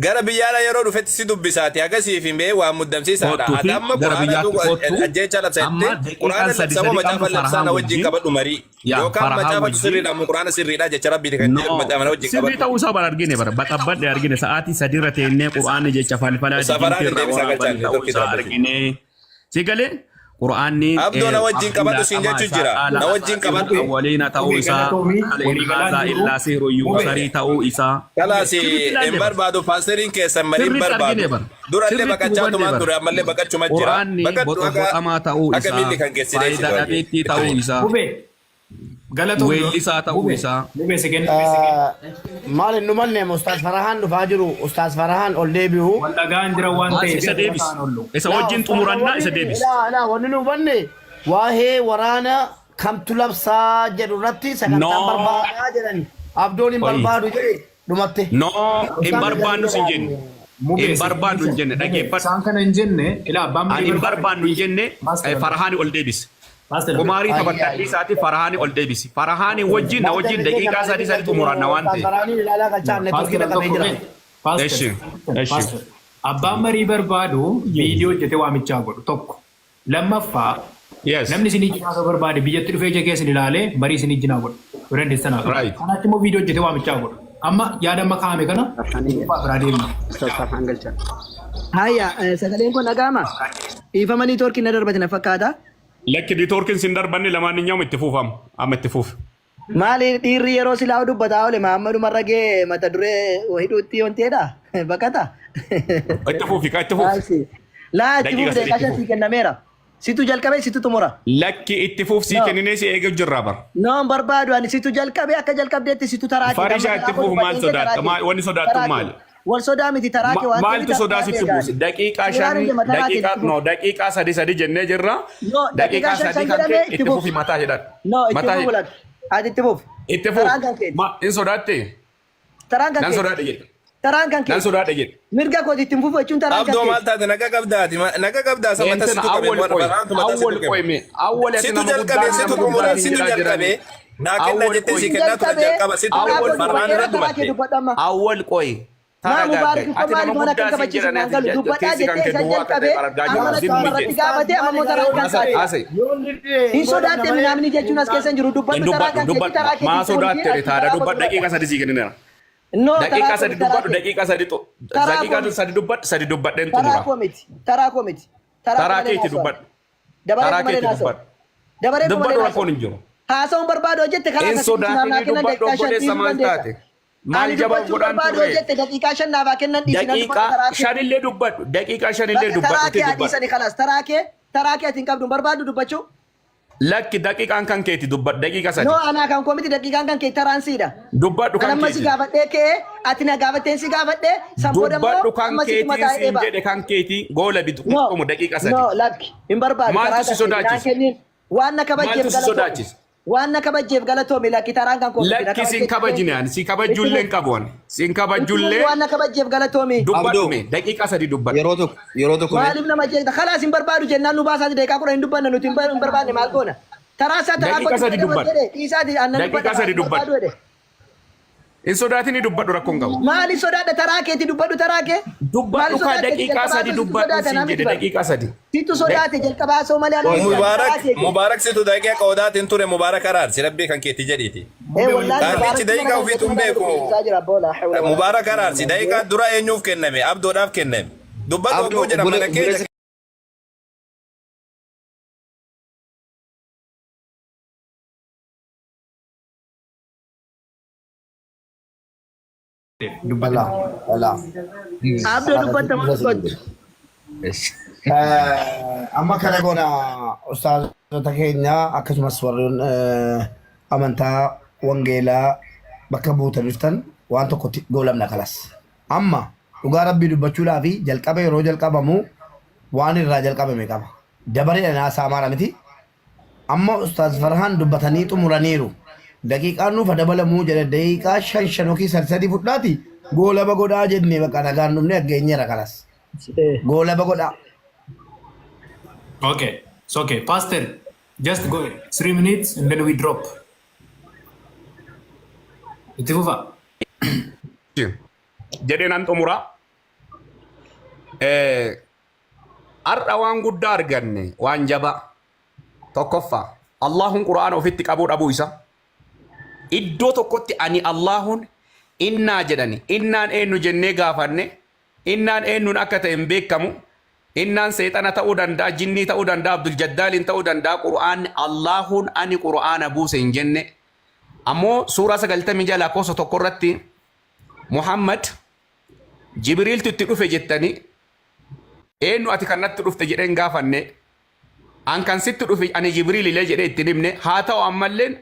Speaker 5: Gara biyyaadha yeroo dhufetti si dubbisaati agasii fi mee waan muddamsiisaadha.
Speaker 2: Koottuu
Speaker 5: Ati
Speaker 2: fi
Speaker 5: amma
Speaker 2: gara
Speaker 5: quraanatu
Speaker 2: biyyaatti koottu
Speaker 5: ajjeechaa labsa
Speaker 2: amma
Speaker 5: jettee quraana
Speaker 2: daqiiqaan 3
Speaker 5: labsamoo
Speaker 2: 3
Speaker 5: macaafa
Speaker 2: qabnu
Speaker 5: labsaa
Speaker 2: Farahaan
Speaker 5: na wajjin
Speaker 2: wajjin
Speaker 5: qabadhu marii.
Speaker 2: yaa
Speaker 5: Yookaan
Speaker 2: Farahaan
Speaker 5: macaafatu
Speaker 2: wajjin
Speaker 5: sirriidha moo quraana sirriidha jecha rabbiiti kan jedhu
Speaker 2: No,
Speaker 5: macaafa na wajjin
Speaker 2: sirrii
Speaker 5: qabadhu.
Speaker 2: ta'uu isaa bara argine bara baxabbadhe argine sa'aatii sadiirra teennee qur'aanni jecha falfalaa
Speaker 5: Safaraan
Speaker 2: digintii
Speaker 5: hin
Speaker 2: irraa
Speaker 5: deebisaa
Speaker 2: waraaban
Speaker 5: galchaan
Speaker 2: ta'uu
Speaker 5: neetworkii
Speaker 2: isaa
Speaker 5: darbate.
Speaker 2: argine. Si galee qur'aanni
Speaker 5: Abdoo na wajjin qabadhu siin
Speaker 2: laaqamaa
Speaker 5: jechuu
Speaker 2: isaa
Speaker 5: jira.
Speaker 2: qaala
Speaker 5: Na wajjin
Speaker 2: asaatiirul
Speaker 5: qabadhu.
Speaker 2: awwaliina ta'uu
Speaker 6: Mubee
Speaker 2: isaa
Speaker 6: galatoomi
Speaker 2: qaala in
Speaker 6: waliigalaan
Speaker 2: haazaa
Speaker 6: jiru.
Speaker 2: illaa sihrun
Speaker 6: Mubee
Speaker 2: yuusarii ta'uu isaa
Speaker 5: Kalaas
Speaker 2: sirriitti
Speaker 5: hin
Speaker 2: ilaalle bara
Speaker 5: barbaadu paasteriin keessan marii hin
Speaker 2: sirriitti argine
Speaker 5: barbaadu.
Speaker 2: bara
Speaker 5: Durallee
Speaker 2: sirriitti
Speaker 5: baqachaa
Speaker 2: hubanne
Speaker 5: tumaan
Speaker 2: bara
Speaker 5: ture ammallee baqachuma jira.
Speaker 2: qur'aanni
Speaker 5: Baqadhu akka
Speaker 2: boxoboxamaa ta'uu
Speaker 5: akka
Speaker 2: isaa
Speaker 5: miilli kan keessi
Speaker 2: faayidaa
Speaker 5: dheessitu
Speaker 2: dhabeettii ta'uu isaa
Speaker 6: Mubee galatoomi
Speaker 2: weellisaa ta'uu
Speaker 6: Mubee
Speaker 2: isaa
Speaker 6: Mubee sekeendii
Speaker 3: Maal hin dhumanne Ustaaz Farahaan dhufaa jiru Ustaaz Farahaan ol deebi'u.
Speaker 6: wal dhagaan jira waan
Speaker 2: Maal
Speaker 6: ta'eef
Speaker 2: isa
Speaker 6: irra
Speaker 2: deebisi
Speaker 6: ta'an ollu.
Speaker 2: isa
Speaker 3: Laa
Speaker 2: wajjin
Speaker 3: Ustaaz
Speaker 2: xumurannaa isa
Speaker 3: Awwaliin
Speaker 2: deebisi.
Speaker 3: laa laa wanni nu hubanne waa'ee waraana kamtu labsaa jedhu irratti sagantaan
Speaker 2: No.
Speaker 3: barbaadaa jedhan abdoon hin
Speaker 2: Qoyi.
Speaker 3: barbaadu jedhe dhumatte.
Speaker 2: No, hin
Speaker 3: Ustaaz
Speaker 2: barbaannu sin jenne.
Speaker 6: Mubee
Speaker 2: Hin barbaannu hin jenne
Speaker 6: Mubee
Speaker 2: dhaggeeffadhu.
Speaker 6: isaan kana hin jenne ilaa abbaan
Speaker 2: Ani
Speaker 6: marii
Speaker 2: hin
Speaker 6: barbaadu.
Speaker 2: barbaannu hin jenne
Speaker 6: Paaster
Speaker 2: Farahaani ol deebisi.
Speaker 6: Paaster
Speaker 2: Qumaarii
Speaker 3: Ayyi
Speaker 2: taphadhadhii
Speaker 3: ayyi.
Speaker 2: isaati Farahaani ol deebisi. Farahaani wajjin na
Speaker 3: Maal
Speaker 2: wajjin
Speaker 3: jallisee
Speaker 2: daqiiqaa
Speaker 3: namaa
Speaker 2: 3 3
Speaker 3: keessa
Speaker 2: xumuranna
Speaker 3: jiru
Speaker 2: waan
Speaker 3: Ustaaz
Speaker 2: ta'eef.
Speaker 3: Farahaaniin ilaalaa galchaa neetworkii
Speaker 6: Paaster al
Speaker 3: dhaqabee
Speaker 6: tokko
Speaker 3: jira.
Speaker 6: mee Paaster
Speaker 2: Eshi, eshi.
Speaker 6: Paaster abbaan marii barbaadu viidiyoo hojjetee waamichaa godhu tokko. Lammaffaa
Speaker 2: Yes.
Speaker 6: Namni isin ijji haasa'uu barbaade biyyatti dhufee ija keessan ilaalee marii isin ijji naa godhu. Yoo dandeessan haa godhu.
Speaker 2: Right.
Speaker 6: Kanaatti immoo viidiyoo hojjetee waamichaa godhu. Amma yaada amma kaa'ame kana
Speaker 1: Farhaaniyya.
Speaker 6: biraa deemna.
Speaker 1: Ustaz Farhaan galchaa. Haya, sagaleen kun dhaga'ama. Dhiifama niitoorkii na darbate na fakkaata.
Speaker 2: Lakki niitoorkiin sin darbanne lamaaninyaamu itti fuufamu. Amma itti fuufi.
Speaker 1: Maali dhiirri yeroo silaa dubbataa oole Mahammaduma ragee mata duree hidhuutti wanteedha. Baqata.
Speaker 2: Itti fuufi kaa itti fuufi.
Speaker 1: Maalsi? Laa itti
Speaker 2: Daqiiqa
Speaker 1: fuuf
Speaker 2: sadi
Speaker 1: daqiiqaa
Speaker 2: itti
Speaker 1: shan sii
Speaker 2: fuufi.
Speaker 1: kennameera. Situ jalqabe situ xumura.
Speaker 2: Lakki itti fuuf sii
Speaker 1: No.
Speaker 2: kenninee si eeguu jirraa bara.
Speaker 1: No hin barbaadu ani situ jalqabe akka jalqabdeetti situ taraa kee. Amma
Speaker 2: Farishaa
Speaker 1: taraa
Speaker 2: itti
Speaker 1: koo
Speaker 2: fuuf maal
Speaker 1: dubbadheen kee taraa
Speaker 2: sodaatta?
Speaker 1: kee.
Speaker 2: Wanni sodaattu
Speaker 1: Taraa kee.
Speaker 2: maali?
Speaker 1: Wal sodaa miti taraa kee waan ta'eef
Speaker 2: Maaltu sodaa
Speaker 1: taraa
Speaker 2: sitti
Speaker 1: kee
Speaker 2: buuse?
Speaker 1: gaani.
Speaker 2: Daqiiqaa
Speaker 1: Seeraan
Speaker 2: shan,
Speaker 1: hin deema taraa kee
Speaker 2: daqiiqaa
Speaker 1: itti
Speaker 2: no
Speaker 1: fuuf.
Speaker 2: daqiiqaa sadi sadi jennee jirra.
Speaker 1: No
Speaker 2: Daqiiqaa
Speaker 1: daqiiqaa shan
Speaker 2: sadi
Speaker 1: shan
Speaker 2: kan
Speaker 1: jedhamee
Speaker 2: kee
Speaker 1: itti
Speaker 2: itti
Speaker 1: fuuf.
Speaker 2: fufi mataa hidhadhu.
Speaker 1: No itti
Speaker 2: Mataa
Speaker 1: fufu
Speaker 2: hidhu.
Speaker 1: lakki. Ati itti fuuf.
Speaker 2: Itti fuuf.
Speaker 1: Taraan kan keeti.
Speaker 2: Ma hin sodaatte?
Speaker 1: Taraan kan
Speaker 2: Nan
Speaker 1: keeti.
Speaker 2: sodaadhe jedhe.
Speaker 1: Taraan kan
Speaker 2: Nan
Speaker 1: keeti.
Speaker 2: sodaadhe jedhe.
Speaker 1: Mirga kooti ittiin fufu jechuun taraan kan
Speaker 5: Abdoo maal
Speaker 1: keeti.
Speaker 5: taate naga qabdaati naga qabdaa sa mata
Speaker 2: Entina
Speaker 5: situ qabe
Speaker 2: awwal qoy
Speaker 5: waraantu mata
Speaker 2: awwal
Speaker 5: situ
Speaker 2: qoy
Speaker 5: qabe.
Speaker 2: mee awwal ati
Speaker 5: Situ
Speaker 2: nama
Speaker 5: jalqabe
Speaker 2: guddaa
Speaker 5: situ
Speaker 2: nama
Speaker 5: xumura
Speaker 2: guddaa
Speaker 5: situ
Speaker 2: jedhaa
Speaker 5: jalqabe
Speaker 2: jiranii.
Speaker 5: naa kennaa
Speaker 2: Awwal
Speaker 5: jettee
Speaker 2: qoy
Speaker 5: si
Speaker 1: Situ
Speaker 5: kennaa ture
Speaker 1: jalqabe
Speaker 5: jalqaba situ
Speaker 1: taraa
Speaker 2: awwal
Speaker 1: koo
Speaker 5: farhaan
Speaker 1: dubbadheera
Speaker 5: irra
Speaker 1: taraa kee
Speaker 5: dubatte.
Speaker 1: dubbadhu amma.
Speaker 2: Awwal qoy
Speaker 1: Maa
Speaker 2: taragaagga'i
Speaker 1: mubaarak uffaa
Speaker 2: ati nama
Speaker 1: maaliif waan akka
Speaker 2: guddaa
Speaker 1: hin
Speaker 2: siin
Speaker 1: kabachiisne
Speaker 2: jedhanii
Speaker 1: naan
Speaker 2: ati
Speaker 1: galu dubbadhaa
Speaker 2: keessi kan
Speaker 1: jettee
Speaker 2: kee
Speaker 1: isa
Speaker 2: duwwaa akka ta'e
Speaker 1: jalqabe
Speaker 2: argaa
Speaker 1: amma
Speaker 2: jirra
Speaker 1: natti
Speaker 2: zimmi
Speaker 1: irratti
Speaker 2: jedhe.
Speaker 1: gaafate amma immoo taraan kan
Speaker 2: Haasa'e
Speaker 1: taate.
Speaker 2: haasa'e.
Speaker 1: Hin sodaatte minaamni jechuun as keessa hin jiru
Speaker 2: Hin
Speaker 1: dubbadhu taraa
Speaker 2: dubbadhu
Speaker 1: kan keetti
Speaker 2: dubbadhu
Speaker 1: taraa
Speaker 2: maa
Speaker 1: keetti
Speaker 2: sodaatte
Speaker 1: fuulkee ati
Speaker 2: taada
Speaker 1: taraa koo
Speaker 2: dubbadhu daqiiqa
Speaker 1: dubbadha.
Speaker 2: sadi sii kennineera.
Speaker 1: No taraa
Speaker 2: Daqiiqaa
Speaker 1: koo
Speaker 2: sadi
Speaker 1: miti taraa
Speaker 2: dubbadhu
Speaker 1: kee.
Speaker 2: daqiiqaa sadi
Speaker 1: Taraa koo
Speaker 2: daqiiqaa
Speaker 1: miti.
Speaker 2: sadi dubbadhu sadi dubbadheen
Speaker 1: Taraa
Speaker 2: xumura.
Speaker 1: koo miti. Taraa koo miti. Taraa koo
Speaker 2: Taraa
Speaker 1: malee
Speaker 2: keetti
Speaker 1: naasoo.
Speaker 2: dubbadhu.
Speaker 1: Dabaree
Speaker 2: Taraa
Speaker 1: koo malee
Speaker 2: keetti
Speaker 1: naasoo.
Speaker 2: dubbadhu.
Speaker 1: Dabaree koo malee
Speaker 2: Dubbadhu
Speaker 1: naasoo.
Speaker 2: rakkoon hin jiru.
Speaker 1: Haasa'uun barbaadu hojjette karaa
Speaker 2: Hin
Speaker 1: akkasitti naaf naa
Speaker 2: sodaatinii
Speaker 1: kennan
Speaker 2: dubbadhu
Speaker 1: daqiiqaa shan
Speaker 2: obboleessa
Speaker 1: dhiisuu
Speaker 2: maal
Speaker 1: dandeessa.
Speaker 2: taate? Maal
Speaker 1: Ani
Speaker 2: jabaa
Speaker 1: dubbachuu
Speaker 2: godhaan
Speaker 1: barbaadu
Speaker 2: turre?
Speaker 1: hojjette daqiiqaa shan naaf haa kennan dhiisi nan dubbadhu
Speaker 2: Daqiiqaa
Speaker 1: taraa kee.
Speaker 2: shanillee dubbadhu. Daqiiqaa shanillee
Speaker 1: Bakka taraa
Speaker 2: dubbadhu.
Speaker 1: kee
Speaker 2: Itti
Speaker 1: haa
Speaker 2: dubbadhu.
Speaker 1: dhiisani kalaas taraa kee taraa kee ati hin qabdu hin barbaaddu dubbachuu.
Speaker 2: Lakki daqiiqaan kan keeti dubbadhu. Daqiiqa
Speaker 1: No
Speaker 2: sadi.
Speaker 1: anaa kan koo miti daqiiqaan kan kee taraan siidha.
Speaker 2: Dubbadhu
Speaker 1: Kan
Speaker 2: kan
Speaker 1: amma si
Speaker 2: keeti.
Speaker 1: gaafadhee kee ati na gaafatteen si gaafadhee san booda immoo
Speaker 2: Dubbadhu kan
Speaker 1: amma situ
Speaker 2: keetiin
Speaker 1: mataa
Speaker 2: siin
Speaker 1: hidhee ba'a.
Speaker 2: jedhe kan keetii goola bitu
Speaker 1: No
Speaker 2: dhumu daqiiqa
Speaker 1: no
Speaker 2: sadi.
Speaker 1: lakki hin barbaadu
Speaker 2: Maaltu
Speaker 1: taraa
Speaker 2: si
Speaker 1: kan keeti naan
Speaker 2: sodaachisa?
Speaker 1: kennin waan na kabajjeef
Speaker 2: Maaltu si
Speaker 1: galatoomi.
Speaker 2: sodaachisa?
Speaker 1: Waan na kabajjeef galatoomi lakki taraan kan koo miti na
Speaker 2: Lakki
Speaker 1: kabajjee
Speaker 2: siin kabajine ani si
Speaker 1: itti
Speaker 2: kabajullee hin
Speaker 1: fufi.
Speaker 2: qabu ani. Siin
Speaker 1: Itti fufi
Speaker 2: kabajullee
Speaker 1: waan na kabajjeef galatoomi.
Speaker 2: dubbadhu
Speaker 7: Abdoo
Speaker 2: mee daqiiqa sadi dubbadhu.
Speaker 7: yeroo tokko yeroo tokko mee
Speaker 1: Maaliif nama jeeqta? Kalaas hin barbaadu jennaan nu baasaati daqiiqaa 10 hin dubbanna nuti hin barbaanne maal goona? Taraa isaa taraa
Speaker 2: Daqiiqa
Speaker 1: kootti
Speaker 2: sadi
Speaker 1: fayyadamu
Speaker 2: dubbadhu.
Speaker 1: jedhe dhiisaati aannan
Speaker 2: Daqiiqa
Speaker 1: dubbadha
Speaker 2: sadi
Speaker 1: hin barbaadu
Speaker 2: dubbadhu.
Speaker 1: jedhe.
Speaker 2: Hin sodaatinii dubbadhu rakkoon qabu.
Speaker 1: Maali sodaadha taraa keeti dubbadhu taraa kee? Maali
Speaker 2: Dubbadhu kaa
Speaker 1: sodaatte
Speaker 2: daqiiqaa
Speaker 1: jalqabaa
Speaker 2: sadi
Speaker 1: situ
Speaker 2: dubbadhu
Speaker 1: sodaata
Speaker 2: siin
Speaker 1: naa miti
Speaker 2: jedhe
Speaker 1: bara.
Speaker 2: daqiiqaa sadi.
Speaker 1: Situ sodaate jalqabaa soo malee anaa miti ati taraa
Speaker 5: Mubaarak
Speaker 1: keeti.
Speaker 5: Mubaarak situ daqiiqa qoodaatiin ture Mubaarak araarsi rabbii kan keetti jedhiiti.
Speaker 1: Ee wallaahi
Speaker 5: Qaallichi
Speaker 1: mubaarak mana
Speaker 5: daqiiqaa
Speaker 1: kana
Speaker 5: ofiitu
Speaker 1: keessatti
Speaker 5: hin
Speaker 1: mana
Speaker 5: beeku.
Speaker 1: dubbisiisaa jira abboo laa hawla walaa
Speaker 5: Mubaarak
Speaker 1: quwwata
Speaker 5: araarsi
Speaker 1: illaa
Speaker 5: daqiiqaa
Speaker 1: billah.
Speaker 5: dura eenyuuf kenname abdoodhaaf kenname. Dubbadhu
Speaker 7: Abdoo
Speaker 5: hogguu jedhan
Speaker 7: obbole
Speaker 5: mana keenya
Speaker 7: obboleessa
Speaker 6: Dubbadhu.
Speaker 3: Alaa alaa.
Speaker 1: Abdoo dubbatta moo dubbattu?
Speaker 3: Amma kana goona ustaazota keenya akkasumas warreen amantaa wangeelaa bakka buutan dhuftan waan tokkotti goolamna kalas. Amma dhugaa rabbii dubbachuudhaa fi jalqaba yeroo jalqabamu waan irraa jalqabame qaba. Dabareedha naasaa maara miti. Amma Ustaaz Farhaan dubbatanii xumuraniiru. Daqiiqaan nuuf ha dabalamuu jedhe daqiiqaa shan shan yookiin sadi sadi fudhaati goolaba godhaa jenne bakka nagaan dhumne aggeenyeera kalas. Goolaba godhaa.
Speaker 6: Okay, it's okay. Pastor, just go ahead. 3 minutes and then we drop. Itti fufa.
Speaker 2: Jedhee nan xumura. Har'a waan guddaa arganne waan jabaa. Tokkoffaa Allahun Qur'aana ofitti qabuu dhabuu isa. Iddoo tokkotti ani Allahun innaa jedhani innaan eenyu jennee gaafanne innaan eenyuun akka ta'e hin beekamu. Innaan seexana ta'uu danda'a, jinnii ta'uu danda'a, Abdul Jaddaaliin ta'uu danda'a. Qur'aanni Allahun ani Qur'aana buuse hin jenne. Ammoo suuraa 96 lakkoofsa 1 irratti Muhammad Jibriiltu itti dhufe jettanii eenyu ati kan natti dhufte jedheen gaafanne an kan sitti dhufe ani Jibriil illee jedhee itti himne haa ta'u ammalleen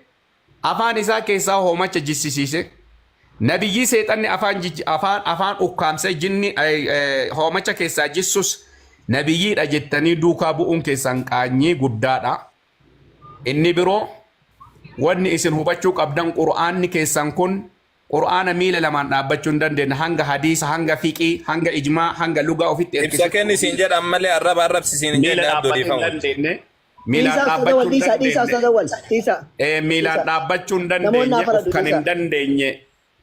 Speaker 2: afaan isaa keessaa hoomacha jissisiise nabiyyii seexanni afaan afaan afaan ukkaamsee jinni hoomacha keessaa jissus nabiyyiidha jettanii duukaa bu'uun keessan qaanyii guddaadha. Inni biroo wanni isin hubachuu qabdan Qur'aanni keessan kun Qur'aana miila lamaan dhaabbachuu hin dandeenye hanga hadiisa, hanga fiqii, hanga ijmaa, hanga lugaa ofitti
Speaker 5: Ibsa
Speaker 2: erkisitti
Speaker 5: kenni siin jedhan malee arraba arrabsisiin hin
Speaker 2: miila
Speaker 5: jenne abdoo
Speaker 2: dhaabbachuu hin
Speaker 5: dhiifama.
Speaker 2: dandeenye. Miilaan
Speaker 1: Dhiisaa Ustaaz Awwal
Speaker 2: dhaabbachuu hin
Speaker 1: dhiisaa dhiisaa
Speaker 2: dandeenye.
Speaker 1: Ustaaz Awwal dhiisaa.
Speaker 2: Miilaan
Speaker 1: Dhiisaa.
Speaker 2: dhaabbachuu hin
Speaker 1: Namoonni haa
Speaker 2: dandeenye of
Speaker 1: faradu
Speaker 2: kan hin
Speaker 1: dhiisaa.
Speaker 2: dandeenye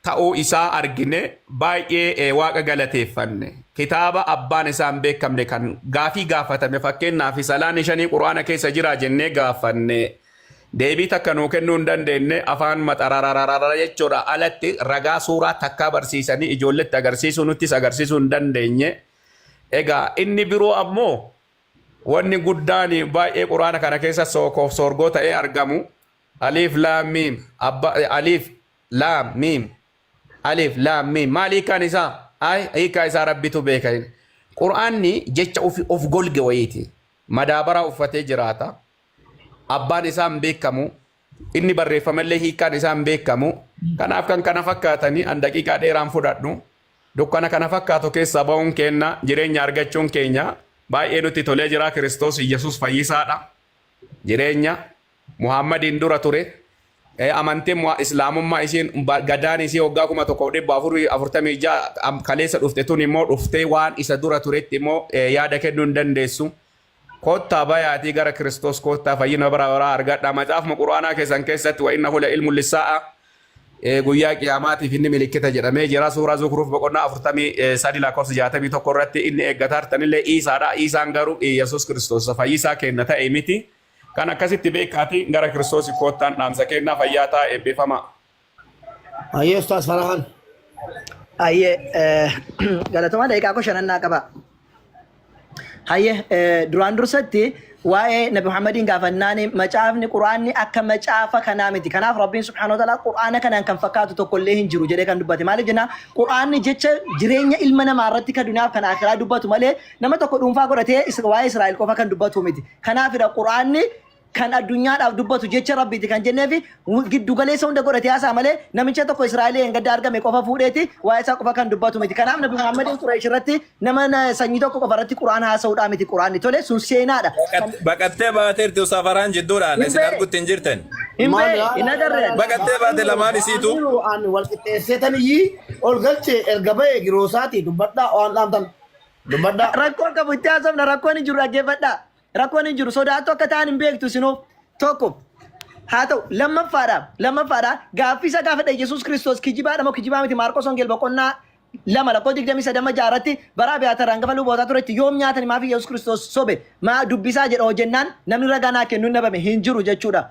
Speaker 2: ta'uu isaa argine baay'ee waaqa galateeffanne. Kitaaba abbaan isaa hin beekamne kan gaafii gaafatame, fakkeenyaaf salaanni shanii Qur'aana keessa jira jennee gaafanne, deebii takka nuu kennuu hin dandeenye. Afaan maxarararara jechuudha alatti ragaa suuraa takkaa barsiisanii ijoolletti agarsiisuu, nuttis agarsiisuu hin dandeenye. Egaa inni biroo ammoo wanni guddaan baay'ee Qur'aana kana keessa sookoof soorgoo ta'ee argamu aliif laam miim, abba aliif laam miim, aliif laam miim, maal hiikaan isaa? Ay, hiikaa isaa Rabbitu beeka. Qur'aanni jecha of golge wayiiti. Madaabaraa uffatee jiraata. Abbaan isaa hin beekamu. Inni barreeffamallee hiikaan isaa hin beekamu. Kanaaf kan kana fakkaatanii an daqiiqaa dheeraan fudhadhu. Dukkana kana fakkaatu keessaa ba'uun keenya, jireenya argachuun keenya baay'ee nutti tolee jira. Kiristoos Yesuus fayyisaadha. Jireenya Muhammadiin dura ture. Amantiin Islaamummaa isiin gadaan isii waggaa 1446 kaleessa dhufte tun immoo dhuftee waan isa dura turetti immoo yaada kennuu hin dandeessu. Kottaa bayaatii gara Kiristoos kottaa, fayyina bara baraa argadha. Macaafuma Quraanaa keessan keessatti وإنه لعلم للساعة, guyyaa qiyaamaatiif inni milikkita jedhamee jira. Suuraa Zukruuf boqonnaa 43 lakkoofsa 61 irratti inni eeggataa jirtanillee Iisaadha. Iisaan garuu Yesuus Kiristoos fayyisaa kenna ta'e miti. Kan akkasitti beekaati gara Kiristoos kottaan dhaamsa kennaa, fayyaa ta'a, eebbifama.
Speaker 3: Ayyee, Ustaaz Farahan.
Speaker 1: Ayyee, galatoomaa, daqiiqaa koo shanannaa qaba. Hayyee, duraan dursatti waa'ee Nabi Muhammadiin gaafannaan macaafni Quraanni akka macaafa kanaa miti. Kanaaf Rabbiin سبحانه وتعالى Quraana kanaan kan fakkaatu tokko illee hin jiru jedhee kan dubbate. Maaliif jennaan, Quraanni jecha jireenya ilma namaa irratti kan duniyaaf kan akiraa dubbatu malee nama tokko dhuunfaa godhatee waa'ee Israa'el qofa kan dubbatu miti. Kanaafidha Quraanni kan addunyaadhaaf dubbatu jecha Rabbiiti kan jenneefi. Giddu galeessa hunda godhatee haasa'a malee namicha tokko Israa'el hin gadda argame qofa fuudheeti waa'ee isaa qofa kan dubbatu miti. Kanaaf Nabi Muhammadiin Quraysh irratti nama sanyii tokko qofa irratti Quraan haasa'uudhaa miti Quraanni. Tole, sun seenaadha.
Speaker 5: Baqattee baateerti Ustaaz Farhaan jidduudhaan
Speaker 1: Hin
Speaker 5: isin
Speaker 1: bee.
Speaker 5: argutti hin jirtan.
Speaker 1: Hin bee, hin agarre.
Speaker 5: Baqattee baate lamaan isiitu.
Speaker 3: Ani wal qixxeessee iyyii ol galchee erga ba'e giroosaati dubbadhaa, waan dhaamtan dubbadhaa.
Speaker 1: Rakkoon qabu, itti haasofna, rakkoon hin jiru, dhaggeeffadhaa. Rakkoon hin jiru, sodaattuu akka ta'an hin beektu isinuu tokko. Haa ta'u, lammaffaadha. Lammaffaadha. Gaaffii isa gaafadha, Yesuus Kiristoos kijibaadha moo kijibaa miti? Maarqos Wangeel boqonnaa 2 lakkoofsa 23 jaarratti bara Abiyaataar hangafa lubootaa turetti yoom nyaatani, maaf Yesuus Kiristoos sobe maa dubbisaa jedha hoo jennaan, namni ragaa naa kennu hin dhabame, hin jiru jechuudha.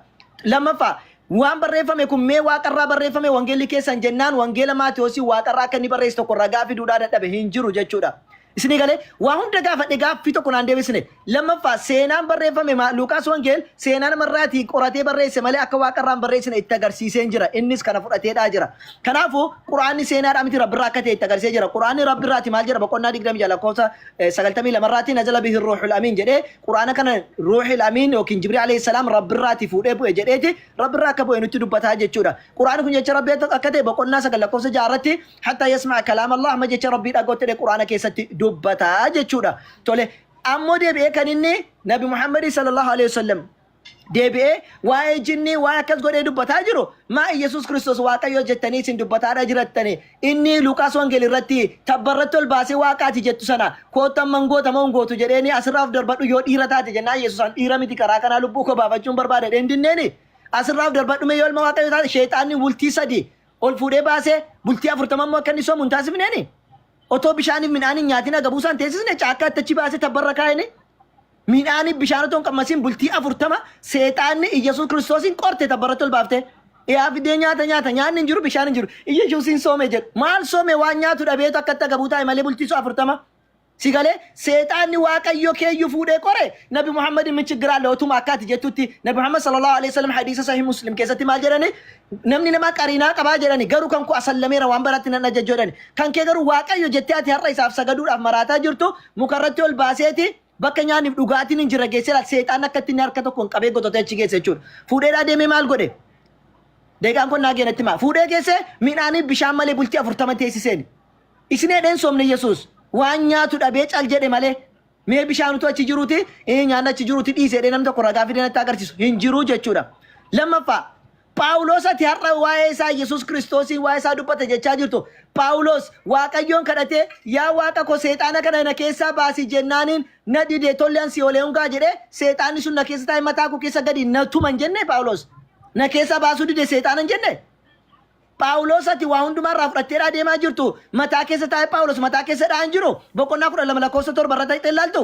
Speaker 1: Lammaffaa, waan barreeffame kun mee waaqarraa barreeffame wangeelli keessan jennaan, wangeela Maatiyoosii waaqarraa akka inni barreesse tokko ragaa fiduudhaa dadhabe, hin jiru jechuudha. Isinii galee? Waa hunda gaafadhe, gaaffii tokko naan deebisne. Lammaffaa, seenaan barreeffame Luuqaas Wangeel seenaa namarraatii qoratee barreesse malee akka waaqarraan barreessine itti agarsiiseen jira. Innis kana fudhateedhaa jira. Kanaafuu Quraanni seenaadhaa miti, Rabbirraa akka ta'e itti agarsiisee jira. Quraanni Rabbirraati maal jedha? Boqonnaa 26 lakkoofsa 92 irraatti نزل به الروح الأمين jedhee, Quraana kana الروح الأمين yookiin Jibriil عليه السلام Rabbirraatii fuudhee bu'e jedheeti Rabbirraa akka bu'e nutti dubbataa jechuudha. Quraanni kun jecha Rabbii akka ta'e boqonnaa 9 lakkoofsa 6 irratti حتى يسمع كلام الله, amma jecha Rabbii dhagootti jedhee Quraana keessatti dubbataa jechuudha. Tole, ammoo deebi'ee kan inni Nabi Muhammad صلى الله عليه وسلم deebi'ee waa'ee jinnii waa'ee akkas godhee dubbataa jiru, maa Yesuus Kiristoos Waaqayyo jettanii isin dubbataadha jirattani, inni Luqaas Wangeel irratti tabba irratti ol baasee Waaqaati jettu sana koottan mangoota moo hin gootu jedheeni, asirraa of darbadhu yoo dhiira taate jennaan, Yesuus an dhiira miti, karaa kanaa lubbuu koo baafachuun barbaada jedheen dinneeni, asirraa of darbadhu mee yoo ilma Waaqayyo taate, sheexaanni bultii 3 ol fuudhee baasee bultii 40 immoo akka inni soomu hin taasifneeni, otoo bishaaniif midhaan hin nyaatin agabuu isaan teessisne, caakkaatti achi baasee tabbarra kaa'eni, midhaaniif bishaan otoo hin qammasiin bultii 40 seexaanni Iyyasuus Kiristoosiin qorte, tabbarratti ol baaftee. Yaa fidee nyaata nyaata, nyaanni hin jiru, bishaan hin jiru. Iyyasuusiin soome jedhu. Maal soome? Waan nyaatu dhabeetu akkatti agabuu taa'e malee bultii 40. Si galee? Seexaanni Waaqayyo keeyyuu fuudhee qore Nabi Muhammad min chiggiraalle otuma akka ati jettutti Nabi Muhammad صلى الله عليه وسلم hadiisa Sahih Muslim keessatti maal jedhani? Namni nama qariinaa qabaa jedhani, garuu kan koo asallameera, waan baratti nan ajajju jedhani. Kan kee garuu Waaqayyo jettee ati har'a isaaf sagaduudhaaf maraataa jirtu mukarratti ol baaseeti bakka nyaanniif dhugaatiin hin jirre geessee laata, seexaan akka ittiin harka tokkoon qabee gototee achi geesse jechuudha. Fuudheedhaa deemee maal godhe? Deeqaan kun naa geenatti maa? Fuudhee geesse, midhaaniif bishaan malee bultii 40 teessiseen. Isin hedheen soomne Yesuus waan nyaatu dhabee cal jedhe malee, mee bishaanutu achi jiruuti nyaanni achi jiruuti dhiise jedhee namni tokko ragaa fidee natti agarsiisu hin jiru jechuudha. Lammaffaa, Phaawulos ati har'a waa'ee isaa Yesuus Kiristoosiin waa'ee isaa dubbate jechaa jirtu. Phaawulos Waaqayyoon kadhatee, yaa Waaqa koo, seexaana kana na keessaa baasi jennaaniin na dide, tolli an si olee hungaa jedhee, seexaanni sun na keessa taa'ee mataa koo keessa gadi na tuma hin jenne? Phaawulos na keessaa baasuu dide seexaana hin jenne? Phaawulos ati waa hundumaa irraa fudhatteedhaa deemaa jirtu mataa keessa taa'ee Phaawulos mataa keessa dha'an jiru boqonnaa 12 lakkoofsa 7 irra ta'e ilaaltu.